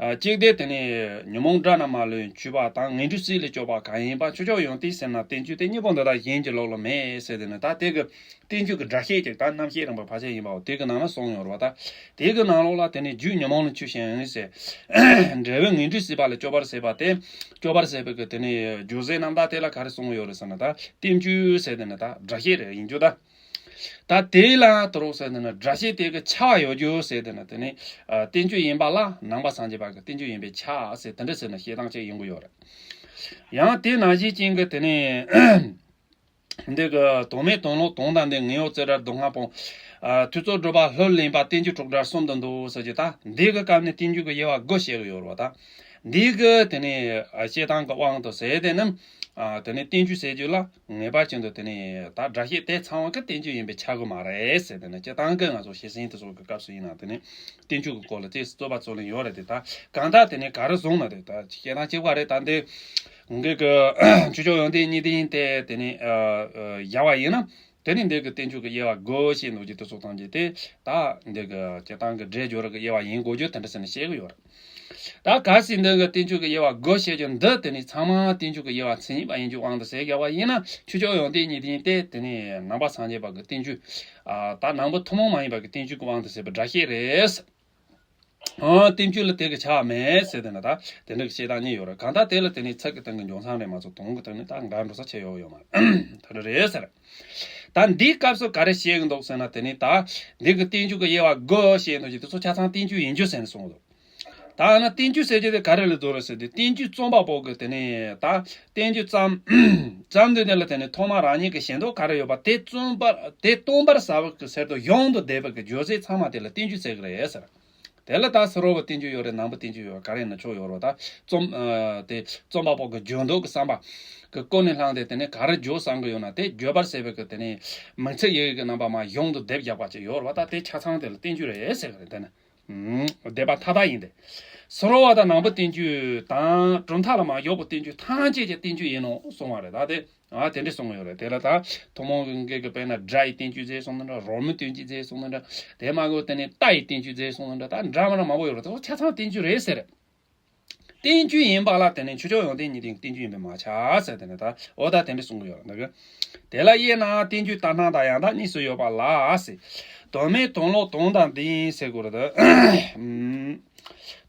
ཨ་གཅིག་དེ་དེ་ནས་ཉོན་མོངས་དགྲ་རྣམས་མ་ལུས་འཁྱུད་པ་དང་། ངན་འགྲོའི་སྲིད་ལས་སྐྱོབ་པ་གང་ཡིན་པ། ཆོས་སྐྱོང་ཡོན་ཏན་ཟེར་ན་བསྟན་བཅོས་དེ་གཉིས་པོ་འདི་དག་གཞན་གྱི་ལུགས་ལ་མེད་ཟེར་ཏེ་ནི་ད་དེ་གི་བསྟན་བཅོས་ཀྱི་སྒྲ་བཤད་ཅིག་ད་རྣམ་བཤད་རིམ་པ་ཕལ་ཆེར་ཡིན་པའོ། དེ་གི་ནང་ན་གསུངས་ཡོད་རེད་པ། ད་དེ་གི་ནང་ལོགས་ལ་དེ་ནི་རྒྱུད་ཉོན་མོངས་ལས་འཁྱུད་ཅིང་ཟེར། འབྲས་བུ་ངན་འགྲོའི་སྲིད་པ་ལས་སྐྱོབ་པར་བྱེད་པ་སྟེ། སྐྱོབ་པར་བྱེད་པའི་གི་དེ་ནི་རྒྱུ་མཚན་རྣམ་དག་དེ་ལ་ག་རེ་གསུངས་ཡོད་རེད་ཟེར་ན། ད་བསྟན་བཅོས་ཟེར་དེ་ནི་ད་སྒྲ་བཤད་རེད་ཡིན་རྒྱུ་ད། ད་དེ་ལ་དུ་རུག་ཟེར་དེ་ནི་སྒྲ་བཤད་དེ་གི་ཆ་བ་ཡོད་རྒྱུ་ཟེར་དེ་ནི་དེ་ནི་ཨ་བསྟན་བཅོས་ཡིན་པ་ལ་ནང་པ་སངས་རྒྱས་པ་གི་བསྟན་བཅོས་ཡིན་པའི་ཆ་ཟེར་དེ་འདྲ་ཟེར་ན་བཤད་སྟངས་གཅིག་ཡོང་གི་ཡོད་རེད། ཡང་དེ་ནང་བཞིན་ཅན་གི་དེ་ནི། འདི་གི་དོན་མེད་དོན་ལོག་དོན་དམ་བདེན། ངན་གཡོ་རྩེ་གྲར་སྡུག་བསྔལ་སྤོང་། ཨ་ཐུགས་རྩོལ་སྒྲུབ་པ་ལྷུར་ལེན་པ། བསྟན་བཅོས་དྲུག་སྒྲ་གསུམ་དུ་འདུ་ཟེར་གྱི། ད་འདི་གི་སྐབས་ནས་བསྟན་བཅོས་ཀྱི་དབྱེ་བ་དགུ་བཤད་ཀྱི་ཡོད་རེད་པ། ད་འདི་གི་དེ་ནས་ཨ་བཤད་སྟངས་ཀྱི་དབང་དུ་ཟེར་དེ་ནི་ཨ་དེ་ནས་བསྟན་བཅོས་ཟེར་རྒྱུ་ལ་ངེས་པར་ཅན་དུ་དེ་ནས་ད་སྒྲ་བཤད་དེ་ཚང་བ་གི་བསྟན་བཅོས་ཡིན་པས་ཁྱབ་གི་མ་རེད་ཟེར། དེ་ནས་སྤྱིར་བཏང་གི་ང་ཚོ་བཤད་སྲོལ་དེ་ཚོ་གི་སྐབས་སུ་ཡིན་ན་དེ་ནས་བསྟན་བཅོས་ཀྱི་སྐོར་ལ་དེ་རྩོད་པ་རྩོད་ལེན་ཡོད་རེད་དེ། ད་གང་ལྟར་དེ་ནས་ག་རེ་བཟུང་ན་དེ་ད་བཤད་སྟངས་གཅིག་པ་རེད། ད་འདི། ངེད་ཀྱི་ཆོས་སྐྱོང་ཡོན་ཏན་གཉིས་ལྡན་དེ་དེ་ནས་ཨ་ཨ་བཞག་པ་ཡིན་ན། དེ་ནས་འདི་གི་བསྟན་བཅོས་ཀྱི་དབྱེ་བ་དགུ་བཤད་འདུག་ཅེས་དེ་ཚོ་ཐམས་ཅད་དེ་ད་འདི་གི་སྤྱིར་བཏང་གི་སྒྲའི་སྦྱོར་གྱི་དབྱེ་བ་ཡིན་དགོས་རྒྱུ་དེ་འདྲ་ཟེར་ནས་བཤད་གི་ཡོད་རེད། ད་གལ་སྲིད་འདི་གི་བསྟན་བཅོས་ཀྱི་དབྱེ་བ་དགུ་བཤད་རྒྱུ་འདི་དེ་ནས་ཚང་མ་བསྟན་བཅོས་ཀྱི་དབྱེ་བ་མཚན་ཉིད་པ་ཡིན་རྒྱུ་དབང་དུ་བྱས་བཞག་པ་ཡིན་ན། ཆོས་སྐྱོང་ཡོན་ཏན་གཉིས་ལྡན་དེ་དེ་ནས་ནང་པ་སངས་རྒྱས་པ་གི་བསྟན་བཅོས། ཨ་ད་ནང་པ་ཐུན་མོང་མ་ཡིན་པ་གི་བསྟན་བཅོས་ཀྱི་དབང་དུ་བྱས་པའི་སྒྲ་བཤད་རེད། ཨ་བསྟན་བཅོས་ལ་དེ་གི་ཆ་མེད་ཟེར་དེ་ན་ད་དེ་འདྲ་གི་བཤད་སྟངས་གཉིས་ཡོད་རེད། གང་ལྟར་དེ་ལ་དེ་ནི་ཚིག་གི་སྟེང་གི་འཇོག་མཚམས་རེད་མ་གཏོགས་དོན་གི་སྟེང་ནས་ད་འགལ་འགྲོ་ས་ཆེ་ཡོད་ཡོད་མ་རེད། དེ་འདྲ་རེད་ཟེར། ད་འདིའི་སྐབས་སུ་ག་རེ་བཤད་གི་འདུག་ཟེར་ན། དེ་ནི་ད་འདི་གི་བསྟན་བཅོས་ཀྱི་དབྱེ་བ་དགུ་བཤད་འདུག་ཅེས་དེ་ཚོ་ཆ་ཚང་བསྟན་བཅོས་ཡིན་རྒྱུ་ཟེར་ནས་གསུངས་འདུག་ད་ན་བསྟན་བཅོས་ཟེར་རྒྱུ་དེ་ག་རེ་ལ་འདུག་རེད་ཟེར་དུས། བསྟན་བཅོས་རྩོམ་པ་པོ་གི་དེ་ནི་ད་བསྟན་བཅོས་བརྩམས་བརྩམས་དུས་དེ་ལ་དེ་ནི་ཐོག་མར་རང་ཉིད་ཀྱི་ཞེ་འདོད་ག་རེ་ཡོད་པ་དེ་རྩོམ་པར་དེ་སྟོན་པར་བྱ་བ་གི་ཕྱིར་དུ་ཡོང་དུ་བསྡད་པ་གི་རྒྱུ་མཚན་ཚང་མ་དེ་ལ་བསྟན་བཅོས་ཟེར་གི་རེད་ཟེར། དེ་ལ་ད་ཕྱི་རོལ་པའི་བསྟན་བཅོས་ཡོད་རེད། ནང་པའི་བསྟན་བཅོས་ཡོད་རེད། ག་རེ་ཡིན་ན་ཆོག་ཡོད་རེད། ད་རྩོམ་ཨ་དེ་རྩོམ་པ་པོ་གི་རྒྱུ་འདོད་ཀྱི་བསམ་པ་གི་ཀུན་ནས་བསླངས་ཏེ་དེ་ནས་ག་རེ་བརྗོད་བསམ་གི་ཡོད་ན་དེ་བརྗོད་པར་བྱེད་པའི་གི་དེ་ནས་མིང་ཚིག་ཡི་གེ་གི་རྣམ་པ་མར་ཡོང་དུ་བསྡེབས་བཞག་པ་ཅིག་ཡོད་རེད་པ། ད་དེ་ཆ་ཚང་དེ་ལ་བསྟན་བཅོས་རེད་ཟེར་གི་རེད། དེ་ནས་ཨུམ་བསྡེབས་པ་མཐའ་དག་ཡིན་ཏེ། ཕྱི་རོལ་པ་དང་ནང་པའི་བསྟན་བཅོས་དང་གྲུབ་མཐའ་ལ་མ་འཇོག་པའི་བསྟན་བཅོས་ཐམས་ཅད་ཀྱི་བསྟན་བཅོས་ཡིན་ནོ་གསུངས་པ་རེད། ད་དེ། ཨ་དེ་འདྲ་གསུངས་ཡོད་རེད། དེ་ལ་ད་ཐུན་མོང་གི་གི་དཔེར་ན་སྒྲ་ཡི་བསྟན་བཅོས་ཟེར་གསུངས་ན་འདྲ། རོལ་མོའི་བསྟན་བཅོས་ཟེར་གསུངས་ན་འདྲ། དེ་མ་གོ་དེ་ནས་རྟ་ཡི་བསྟན་བཅོས་ཟེར་གསུངས་ན་འདྲ། ད་འདྲ་མི་འདྲ་མང་པོ་ཡོད་རེད། དེ་ཆ་ཚང་བསྟན་བཅོས་རེད་ཟེར། བསྟན་བཅོས་ཡིན་པ་ལ་དེ་ནས་ཆོས་སྐྱོང་ཡོན་ཏན་གཉིས་ལྡན་བསྟན་བཅོས་ཡིན་པས་མ་ཁྱབ་ཟེར། དེ་ནས་ད་འོ་ད་དེ་འདྲ་གསུང་གི་ཡོད་རེད། འདི་གི་དེ་ལ་དབྱེ་ན་བསྟན་བཅོས་ལྟར་སྣང་དང་ཡང་དག་གཉིས་སུ་ཡོད་པ་ལ་ཟེར། དོན་མེད་དོན་ལོག་དོན་དམ་བདེན་ཟེར་དགོས་རེད། ད་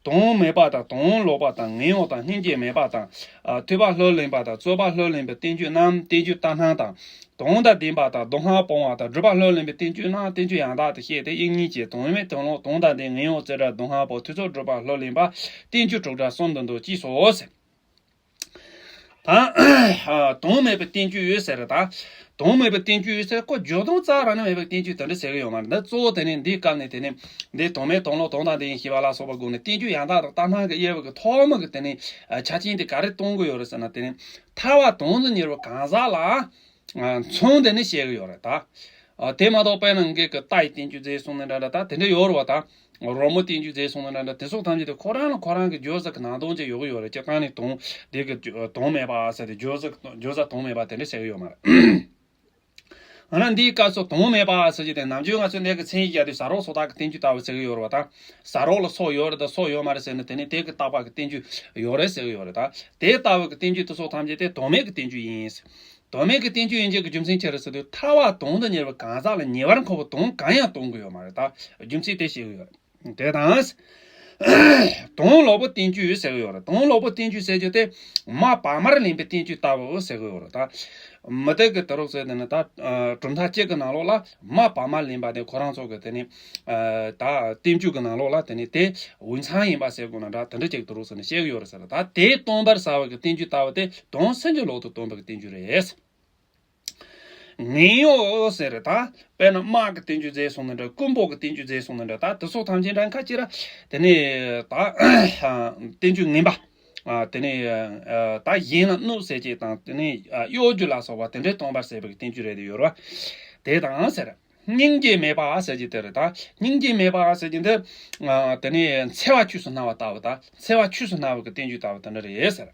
དོན་མེད་པ་དང་དོན་ལོག་པ་དང་ངན་གཡོ་དང་སྙིང་རྗེ་མེད་པ་དང་། ཨ་ཐོས་པ་ལྷུར་ལེན་པ་དང་རྩོད་པ་ལྷུར་ལེན་པའི་བསྟན་བཅོས་རྣམས་བསྟན་བཅོས་ལྟར་སྣང་དང་། དོན་དང་ལྡན་པ་དང་སྡུག་བསྔལ་སྤོང་བ་དང་སྒྲུབ་པ་ལྷུར་ལེན་པའི་བསྟན་བཅོས་རྣམས་བསྟན་བཅོས་ཡང་དག་ཏུ་བཤད་དེ། དབྱིག་གཉེན་གྱི་དོན་མེད་དོན་ལོག་དོན་དང་ལྡན། ངན་གཡོ་རྩེ་གྲར་སྡུག་བསྔལ་སྤོང་། ཐོས་རྩོད་སྒྲུབ་པ་ལྷུར་ལེན་པ། བསྟན་བཅོས་དྲུག་སྒྲ་གསུམ་དུ་འདུ་ཅེས་སོ་ཟེར། ད་དོན་མེད་པའི་བསྟན་བཅོས་ཡོད་ཟེར། ད་དོན་མེད་པའི་བསྟན་བཅོས་ཡོད་ཟེར། ཁོ་བརྗོད་དོན་རྩ་རང་ནས་མེད་པའི་བསྟན་བཅོས་དེ་འདྲ་ཟེར་གི་ཡོད་མ་རེད། འདི་གཙོ་བོ་དེ་ནི་འདིའི་སྐབས་ནས་དེ་ནི་འདི་དོན་མེད་དོན་ལོག་དོན་དང་ལྡན་ཞེས་པ་ལ་སོགས་པ་དགོས་ནས་བསྟན་བཅོས་ཡང་དག་དང་ལྟར་སྣང་གི་དབྱེ་བ་གི་ཐོག་མ་གི་དེ་ནི་ཆ་རྐྱེན་དེ་ག་རེ་སྟོན་གི་ཡོད་རེད་ཟེར་ན། དེ་ནི་ཐར་པ་དོན་དུ་གཉེར་བའི་གང་ཟག་ལ་མཚོན་དེ་ནི་བཤད་གི་ཡོད་རེད། ད་དེ་མ་གཏོགས་དཔེར་ན་ངེད་ཀྱི་རྟ་ཡི་བསྟན་བཅོས་མཛད་སོང་ནི་འདྲ་འདྲ། ད་དེ་འདྲ་ཡོད་རེད་བ། ད་རོལ་མོ་བསྟན་བཅོས་མཛད་སོང་ནི་འདྲ་འདྲ། དེ་སོགས་ཐམས་ཅད་དེ་ཁོ་རང་ལ་ཁོ་རང་གི་བརྗོད་བྱ་གི་ནང་དོན་ཅིག་ཡོད་གི་ཡོད་རེད། སྤྱིར་བཏང་ནི་དོན་དེ་གི་དོན་མེད་པ་ཟེར་ཏེ་བརྗོད་བྱ་བརྗོད་བྱ་དོན་མེད་པ་དེ་འདྲ་བཤད་གི་ཡོད་མ་རེད། འོ་ན་འདིའི་སྐབས་སུ་དོན་མེད་པ་ཟེར་རྒྱུ་དེ་ནམ་རྒྱུན་ང་ཚོས་འདི་གི་མཚན་ཉིད་བརྒྱབ་དུས་ཟ་རོགས་སོ་ཐར་གྱི་བསྟན་བཅོས་ལྟ་བུ་ཟེར་གི་ཡོད་རེད་བ། ད་ཟ་རོགས་ལ་སོ་ཡོད་རེད་དང་སོ་ཡོད་མ་རེད་ཟེར་ནས་དེ་ནི་དེ་གི་བརྟག་པ་གི་བསྟན་བཅོས་ཡོད་རེད་ཟེར་གི་ཡོད་རེད། ད་དེ་ལྟ་བུ་གི་བསྟན་བཅོས་དེ་སོགས་ཐམས་ཅད་དེ་དོན་མེད་ཀྱི་བསྟན་བཅོས་ཡིན། དོན་མེད་ཀྱི་བསྟན་བཅོས་ཡིན་རྒྱུ་གི་རྒྱུ་མཚན་ཅི་རེད་ཟེར་དུས། ཐར་པ་དོན་དུ་གཉེར་བའི་གང་ཟག་ལ་ཉེ་བར་མཁོ་བའི་དོན་གང་ཡང་སྟོན་གི་ཡོད་མ་རེད། ད་རྒྱུ་མཚན་དེ་བཤད་གི་ཡོད་རེད། དེ་དང་། དོན་ལོག་པའི་བསྟན་བཅོས་ཟེར་གི་ཡོད་རེད། དོན་ལོག་པའི་བསྟན་བཅོས་ཟེར་རྒྱུ་དེ་མ་བག་མར་ལེན་པའི་བསྟན་བཅོས་ལྟ་བུ་ཟེར་གི་ཡོད་རེད་ད། མི་དེ་གི་དུ་རུག་ཟེར་དེ་ནི་ད་གྲུབ་མཐའ་གཅིག་གི་ནང་ལོགས་ལ་མ་བག་མར་ལེན་པ་དེ་ཁོ་རང་ཚོ་གི་དེ་ནི་ད་བསྟན་བཅོས་གི་ནང་ལོགས་ལ་དེ་ནི་དེ་འོས་འཚམ་ཡིན་པ་ཟེར་དགོས་ན་འདྲ། དེ་འདྲ་ཅིག་དུ་རུག་ཟེར་ནས་བཤད་གི་ཡོད་རེད་ཟེར། ད་དེ་སྟོན་པར་བྱ་བ་གི་བསྟན་བཅོས་ལྟ་བུ་དེ་དོན་སུན་གྱི་ལོག་ཏུ་སྟོན་པ་གི་བསྟན་བཅོས་རེད། ངན་གཡོ་ཟེར་རེད་ད། དཔེར་ན་དམག་གི་བསྟན་བཅོས་མཛད་སོང་ནི་འདྲ། རྐུན་པོ་གི་བསྟན་བཅོས་མཛད་སོང་ནི་འདྲ། ད་དེ་སོགས་ཐམས་ཅད་འདྲ་ཁ་ཅིག་ར། དེ་ནས་ད་བསྟན་བཅོས་ངན་པ། ཨ་དེ་ནས་ཨ་ད་གཞན་ལ་གནོད་ཟེར་བྱེད་དང་། དེ་ནས་ཨ་གཡོ་སྒྱུ་ལ་སོགས་པ་དེ་འདྲའི་སྟོན་པར་བྱེད་པའི་བསྟན་བཅོས་རེད་དེ་ཡོད་རེད་བ། དེ་དང་ཟེར། སྙིང་རྗེ་མེད་པ་ཟེར་གྱི་དེ་རེད་ད། སྙིང་རྗེ་མེད་པ་ཟེར་གྱི་འདི་ཨ་དེ་ནས་འཚེ་བ་ཆོས་སུ་སྨྲ་བ་ལྟ་བུ་ད། འཚེ་བ་ཆོས་སུ་སྨྲ་བ་གི་བསྟན་བཅོས་ལྟ་བུ་དེ་འདྲ་རེད་ཟེར།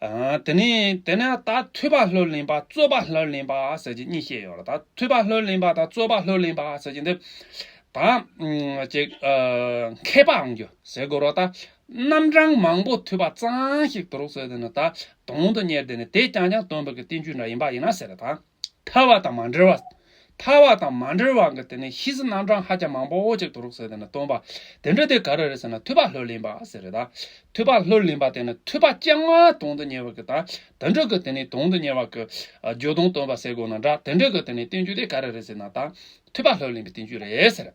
ཨ་དེ་ནས་དེ་ནས་ད་ཐོས་པ་ལྷུར་ལེན་པ་རྩོད་པ་ལྷུར་ལེན་པ་ཟེར་གྱི་གཉིས་བཤད་ཡོད་རེད་ད། ཐོས་པ་ལྷུར་ལེན་པ་དང་རྩོད་པ་ལྷུར་ལེན་པ་ཟེར་གྱི་འདི་ད་ཨ་ཅིག་ཨ་མཁས་པ་འོང་རྒྱུ་ཟེར་དགོས་རེད་ད། རྣམ་གྲངས་མང་པོ་ཐོས་པ་ཙམ་ཞིག་དུ་རུག་ཟེར་དེ་ནི་ད་དོན་དུ་གཉེར་དེ་ནི་དེ་རྐྱང་རྐྱང་སྟོན་པ་གི་བསྟན་བཅོས་འདྲ་ཡིན་པ་ཡིན་ན་ཟེར་ད། ཐར་བ་དང་མ་བྲལ་བ། ཐར་བ་དང་མ་བྲལ་བ་གི་དེ་ནི་ཤེས་བྱའི་རྣམ་གྲངས་ཧ་ཅང་མང་པོ་ཅིག་དུ་རུག་ཟེར་དེ་ནི་སྟོན་པ། དེ་འདྲ་དེ་ག་རེ་རེད་ཟེར་ན་ཐོས་པ་ལྷུར་ལེན་པ་ཟེར་རེད་ད། ཐོས་པ་ལྷུར་ལེན་པ་དེ་ནི་ཐོས་པ་རྐྱང་མ་དོན་དུ་གཉེར་བ་གི་ད། དེ་འདྲ་གི་དེ་ནི་དོན་དུ་གཉེར་བ་གི་ཨ་བརྗོད་དོན་སྟོན་པ་ཟེར་དགོས་ན་འདྲ། དེ་འདྲ་གི་དེ་ནི་བསྟན་བཅོས་དེ་ག་རེ་རེད་ཟེར་ན་ད། ཐོས་པ་ལྷུར་ལེན་པའི་བསྟན་བཅོས་རེད་ཟེར།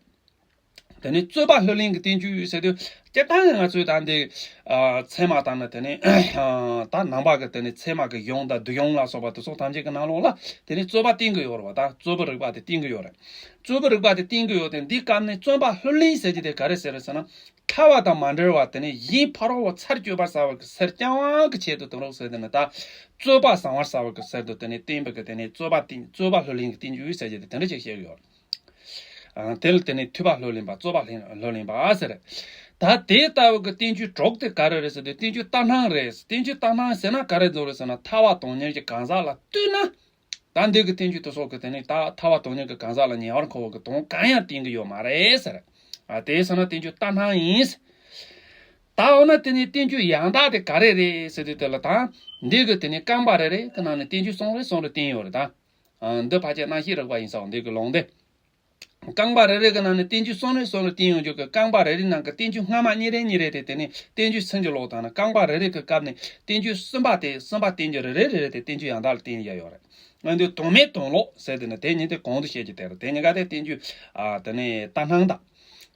དེ་ནས་རྩོད་པ་ལྷུར་ལེན་གྱི་བསྟན་བཅོས་ཟེར་དུས་སྤྱིར་བཏང་ང་ཚོས་ད་འདི་ཨ་ཚད་མ་དང་ནི་དེ་ནས་ཨ་ད་ནང་པ་གི་དེ་ནས་ཚད་མ་གི་གཞུང་དང་བསྡུས་གཞུང་ལ་སོགས་པ་དེ་ཚོ་ཐམས་ཅད་ཀྱི་ནང་ལོགས་ལ་དེ་ནས་རྩོད་པ་བསྟན་གྱི་ཡོད་རེད་བ། ད་རྩོད་པའི་རིགས་པ་དེ་བསྟན་གྱི་ཡོད་རེད། རྩོད་པའི་རིགས་པ་དེ་བསྟན་གྱི་ཡོད་དེ། འདིའི་སྐབས་ནས་རྩོད་པ་ལྷུར་ལེན་ཟེར་གྱི་དེ་ག་རེ་ཟེར་རེད་ཟེར་ན། ཐར་བ་དང་མ་བྲལ་བ་དེ་ནས་གཞན་ཕ་རོལ་པོ་ཚར་གཅོད་པར་བྱ་བ་གི་ཕྱིར་རྐྱང་བ་གི་ཆེད་དུ་དུ་རུག་ཟེར་དེ་ནི་ད་རྩོད་པ་བྱང་བར་བྱ་བ་གི་ཕྱིར་དུ་དེ་ནས་བསྟན་པ་གི་དེ་ནས་རྩོད་པ་བསྟན། རྩོད་པ་ལྷུར་ལེན་གྱི་བསྟན་བཅོས་ཟེར་གྱི་དེ་དེ་འདྲ་ཅིག་བཤད་ཀྱི་ཡོད། ཨ་དེ་ལ་དེ་ནས་ཐོས་པ་ལྷུར་ལེན་པ། རྩོད་པ་ལྷུར་ལེན་པ་ཟེར། ད་དེ་ལྟ་བུ་གི་བསྟན་བཅོས་དྲུག་དེ་ག་རེ་རེད་ཟེར་དུས་བསྟན་བཅོས་ལྟ་སྣང་རེད། བསྟན་བཅོས་ལྟ་སྣང་ཟེར་ན་ག་རེ་ཚོ་རེད་ཟེར་ན། ཐར་པ་དོན་གཉེར་གྱི་གང་ཟག་ལ་ལྟོས་ན། ད་འདི་གི་བསྟན་བཅོས་དེ་ཚོ་གི་དེ་ནས་ད་ཐར་པ་དོན་གཉེར་གྱི་གང་ཟག་ལ་ཉེ་བར་མཁོ་བ་གི་དོན་གང་ཡང་བསྟན་གྱི་ཡོད་མ་རེད་ཟེར། ཨ་དེ་ཟེར་ན་བསྟན་བཅོས་ལྟ་སྣང་ཡིན། ད་འོ་ན་དེ་ནས་བསྟན་བཅོས་ཡང་དག་དེ་ག་རེ་རེད་ཟེར་དུས་དེ་ལ་ད་འདི་གི་དེ་ནས་རྐང་པ་རེ་རེ་གི་ནང་ནས་བསྟན་བཅོས་གསུམ་རེ་གསུམ་རེ་བསྟན་ཡོད་རེད་ད། ཨ་འདི་ཕལ་ཆེར་རྣམ་བཤད་རིག་པ་ཡིན་ས་འོ་འདི་གི་ལུང་དེ། རྐང་པ་རེ་རེ་གི་ནང་ནས་བསྟན་བཅོས་གསུམ་རེ་གསུམ་རེ་བསྟན་ཡོང་རྒྱུ་གི། རྐང་པ་རེ་རེའི་ནང་གི་བསྟན་བཅོས་སྔ་མ་གཉིས་རེ་གཉིས་རེ་དེ་དེ་ནས་བསྟན་བཅོས་ཚུན་གྱི་ལོག་དང་ནི། རྐང་པ་རེ་རེ་གི་སྐབས་ནས་བསྟན་བཅོས་གསུམ་པ་དེ་གསུམ་པ་བསྟན་རྒྱུ་རེ་རེ་རེ་རེ་དེ་བསྟན་བཅོས་ཡང་དག་ལ་བསྟན་ཡ་ཡོད་རེད། ཨ་འདི་དོན་མེད་དོན་ལོག་ཟེར་དེ་ནི་དེ་གཉིས་དེ་གོང་དུ་བཤད་རྒྱུ་དེ་རེད། དེ་གཉིས་ཀ་དེ་བསྟན་བཅོས་ཨ་དེ་ནས་ལྟ་སྣང་དང་།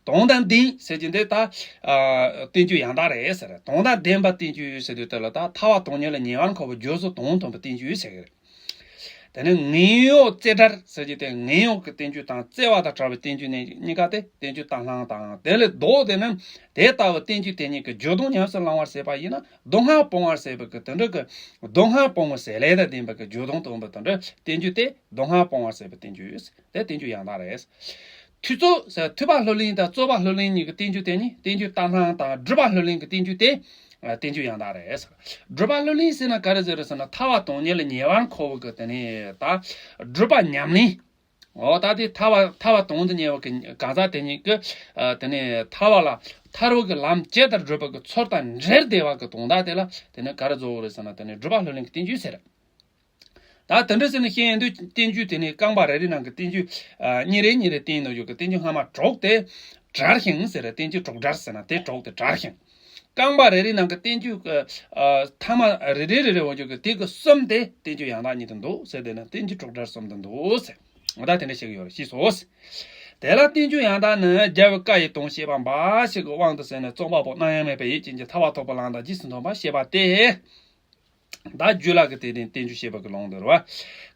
དོན་དང་ལྡན་ཟེར་གྱི་འདི་ད་ཨ་བསྟན་བཅོས་ཡང་དག་རེད་ཟེར། དོན་དང་ལྡན་པ་བསྟན་བཅོས་ཟེར་དུས་དེ་ལ་ད་ཐར་པ་དོན་གཉེར་ལ་ཉེ་བར་མཁོ་བའི་རྗེས་སུ་དོན་མཐུན་པའི་བསྟན་བཅོས་ཟེར་གྱི་རེད། དེ་ནས་ངན་གཡོ་རྩེ་གྲར་ཟེར་གྱི་དེ། ངན་གཡོ་གི་བསྟན་བཅོས་དང་བརྩེ་བ་དང་བྲལ་བའི་བསྟན་བཅོས་ནི་གཉིས་ཀ་དེ་བསྟན་བཅོས་ལྟ་སྣང་དང་། དེ་ལས་ལྡོག་དེ་ནི་དེ་ལྟ་བུ་བསྟན་བཅོས་དེ་ཉིད་ཀྱི་བརྗོད་དོན་ཉམས་སུ་བླང་བར་བྱེད་པ་ཡིན་ན། སྡུག་བསྔལ་སྤོང་བར་བྱེད་པའི་གི་དེ་འདྲ་གི་སྡུག་བསྔལ་སྤོང་བའི་བྱེད་ལས་དང་ལྡན་པའི་གི་བརྗོད་དོན་སྟོན་པའི་དེ་འདྲ་བསྟན་བཅོས་དེ་སྡུག་བསྔལ་སྤོང་བར་བྱེད་པའི་བསྟན་བཅོས་དེ་བསྟན་བཅོས་ཡང་དག་རེད། ཐོས་རྩོད་ཟེར། ཐོས་པ་ལྷུར་ལེན་དང་རྩོད་པ་ལྷུར་ལེན་གཉིས་ཀྱི་བསྟན་བཅོས་དེ་ཉིད་བསྟན་བཅོས་ལྟ་སྣང་དང་། སྒྲུབ་པ་ལྷུར་ལེན་གྱི་བསྟན་བཅོས་དེ་བསྟན་བཅོས་ཡང་དག་རེད། སྒྲུབ་པ་ལྷུར་ལེན་ཟེར་ན་ག་རེ་ཟེར་རེད་ཟེར་ན། ཐར་པ་དོན་གཉེར་ལ་ཉེ་བར་མཁོ་བ་གི་དེ་ནས་ད་སྒྲུབ་པ་ཉམས་ལེན། འོ་ད་དེ་ཐར་པ་ཐར་པ་དོན་དུ་གཉེར་བ་གི་གང་ཟག་དེ་ཉིད་ཀྱི་ཨ་དེ་ནས་ཐར་པ་ལ་ཐར་པ་གི་ལམ་ཇི་ལྟར་བགྲོད་པ་གི་ཚུལ་དང་འབྲེལ་བསྡད་པ་གི་དོན་དག་དེ་ལ་དེ་ནས་ག་རེ་ཟེར་རེད་ཟེར་ན། དེ་ནས་སྒྲུབ་པ་ལྷུར་ལེན་གྱི་བསྟན་བཅོས་ཟེར། ད་དེ་འདྲ་ཟེར་ནས་བཤད་ཡོང་དུས་བསྟན་བཅོས་དེ་ནི་རྐང་པ་རེ་རེ་ནང་གི་བསྟན་བཅོས་ཨ་གཉིས་རེ་གཉིས་རེ་བསྟན་ཡོང་རྒྱུ་གི་བསྟན་བཅོས་སྔ་མ་དྲུག་དེ་བྲལ་ཞིང་ཟེར། བསྟན་བཅོས་དྲུག་བྲལ་ཟེར་ན་དེ་དྲུག་དེ་བྲལ་ཞིང་། རྐང་པ་རེ་རེ་ནང་གི་བསྟན་བཅོས་ཨ་ཐ་མ་རེ་རེ་རེ་རེ་འོང་རྒྱུ་གི་དེ་གི་གསུམ་དེ་བསྟན་བཅོས་ཡང་དག་ཉིད་དུ་འདུག་ཟེར། དེ་ནི་བསྟན་བཅོས་དྲུག་བྲལ་གསུམ་དུ་འདུག་ཟེར། ད་དེ་འདྲ་བཤད་ཀྱི་ཡོད་རེད། ཤེས་སོ། དེ་ལ་བསྟན་བཅོས་ཡང་དག་ནི་རྒྱལ་བའི་བཀའ་ཡི་དོན་བཤད་པ་འབའ་ཞིག་གི་དབང་དུ་བྱས་ནས་རྩོམ་པ་པོ་རྣམ་གཡེང་མེད་པའི་ཡིད་ཀྱིས་ཀྱང་ཐར་པ་ཐོབ་པའི་ལམ་དང་རྗེས་སུ་མཐུན་པར་བཤད་པ་སྟེ། ད་རྒྱུད་བླ་གི་དེ་ནས་བསྟན་བཅོས་བཤད་པ་གི་ལུང་དེ་རེད་བ།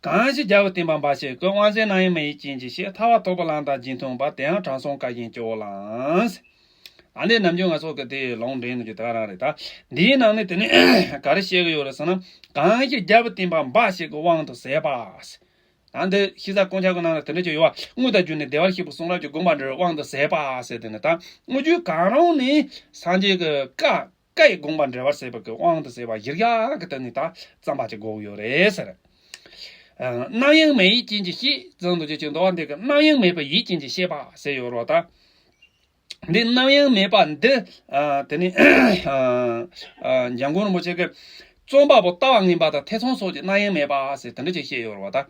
གང་ཞིག་རྒྱལ་བའི་བསྟན་པ་འབའ་ཞིག་གི། དབང་ཆེན་རྣམ་གཡེང་མེད་ཡིད་ཀྱིས་ཀྱང་བཤད། ཐར་པ་ཐོབ་པའི་ལམ་དང་རྗེས་མཐུན་པ། དེ་ཡང་དྲང་སྲོང་བཀའ་བཞིན་སྤྱོད་པ་ལའང་། ཨ་ནི་ནམ་རྒྱུན་ང་ཚོ་གི་དེ་ལུང་འདྲེན་ནས་ཀྱི་དེ་ག་རང་རེད་ད། འདིའི་ནང་ནས་དེ་ནས་ག་རེ་བཤད་གི་ཡོད་རེད་ཟེར་ན། གང་ཞིག་རྒྱལ་བའི་བསྟན་པ་འབའ་ཞིག་གི་དབང་དུ་བྱས་པ། ད་འདི་ཤེས་བྱ་དཀོན་ཁྱབ་ཀྱི་ནང་ལ་དེ་འདྲ་ཅིག་ཡོད་བ། དངོས་དང་བརྒྱུད་ནས་བདེ་བར་གཤེགས་པའི་གསུང་རབ་ཀྱི་དགོངས་པ་འགྲེལ་བའི་དབང་དུ་བྱས་པ་ཟེར། དེ་ནི་ད་དངོས་བརྒྱུད་གང་རུང་ནས་སངས་རྒྱས་ཀྱི་བཀའ། བཀའ་ཡི་དགོངས་པ་འགྲེལ་བར་བྱེད་པ་གི་དབང་དུ་བྱས་པ་གཞིར་བཞག་གི་སྟེང་ནས་ད་བརྩམས་པ་ཅིག་དགོས་ཀྱི་ཡོད་རེད་ཟེར། ཨ་རྣམ་གཡེང་མེད་ཡིད་ཀྱིས་ཀྱང་བཤད་ཟེར་འདུག་ཅིག་ཅིག་འདུག་བ། འདི་གི་རྣམ་གཡེང་མེད་པའི་ཡིད་ཀྱིས་ཀྱང་བཤད་པ་ཟེར་ཡོད་རེད་ད། འདི་རྣམ་གཡེང་མེད་པ་འདི་ཨ་དེ་ནི་ཨ་ཨ་འཇམ་མགོན་རིན་པོ་ཆེ་གི་རྩོམ་པ་པོ་ལྟ་བ་ངན་པ་དང་ཐེ་ཚོམ་སོགས་ཀྱི་རྣམ་གཡེང་མེད་པ་ཟེར་དེ་འདྲ་ཅིག་བཤད་ཡོད་རེད་བ་ད།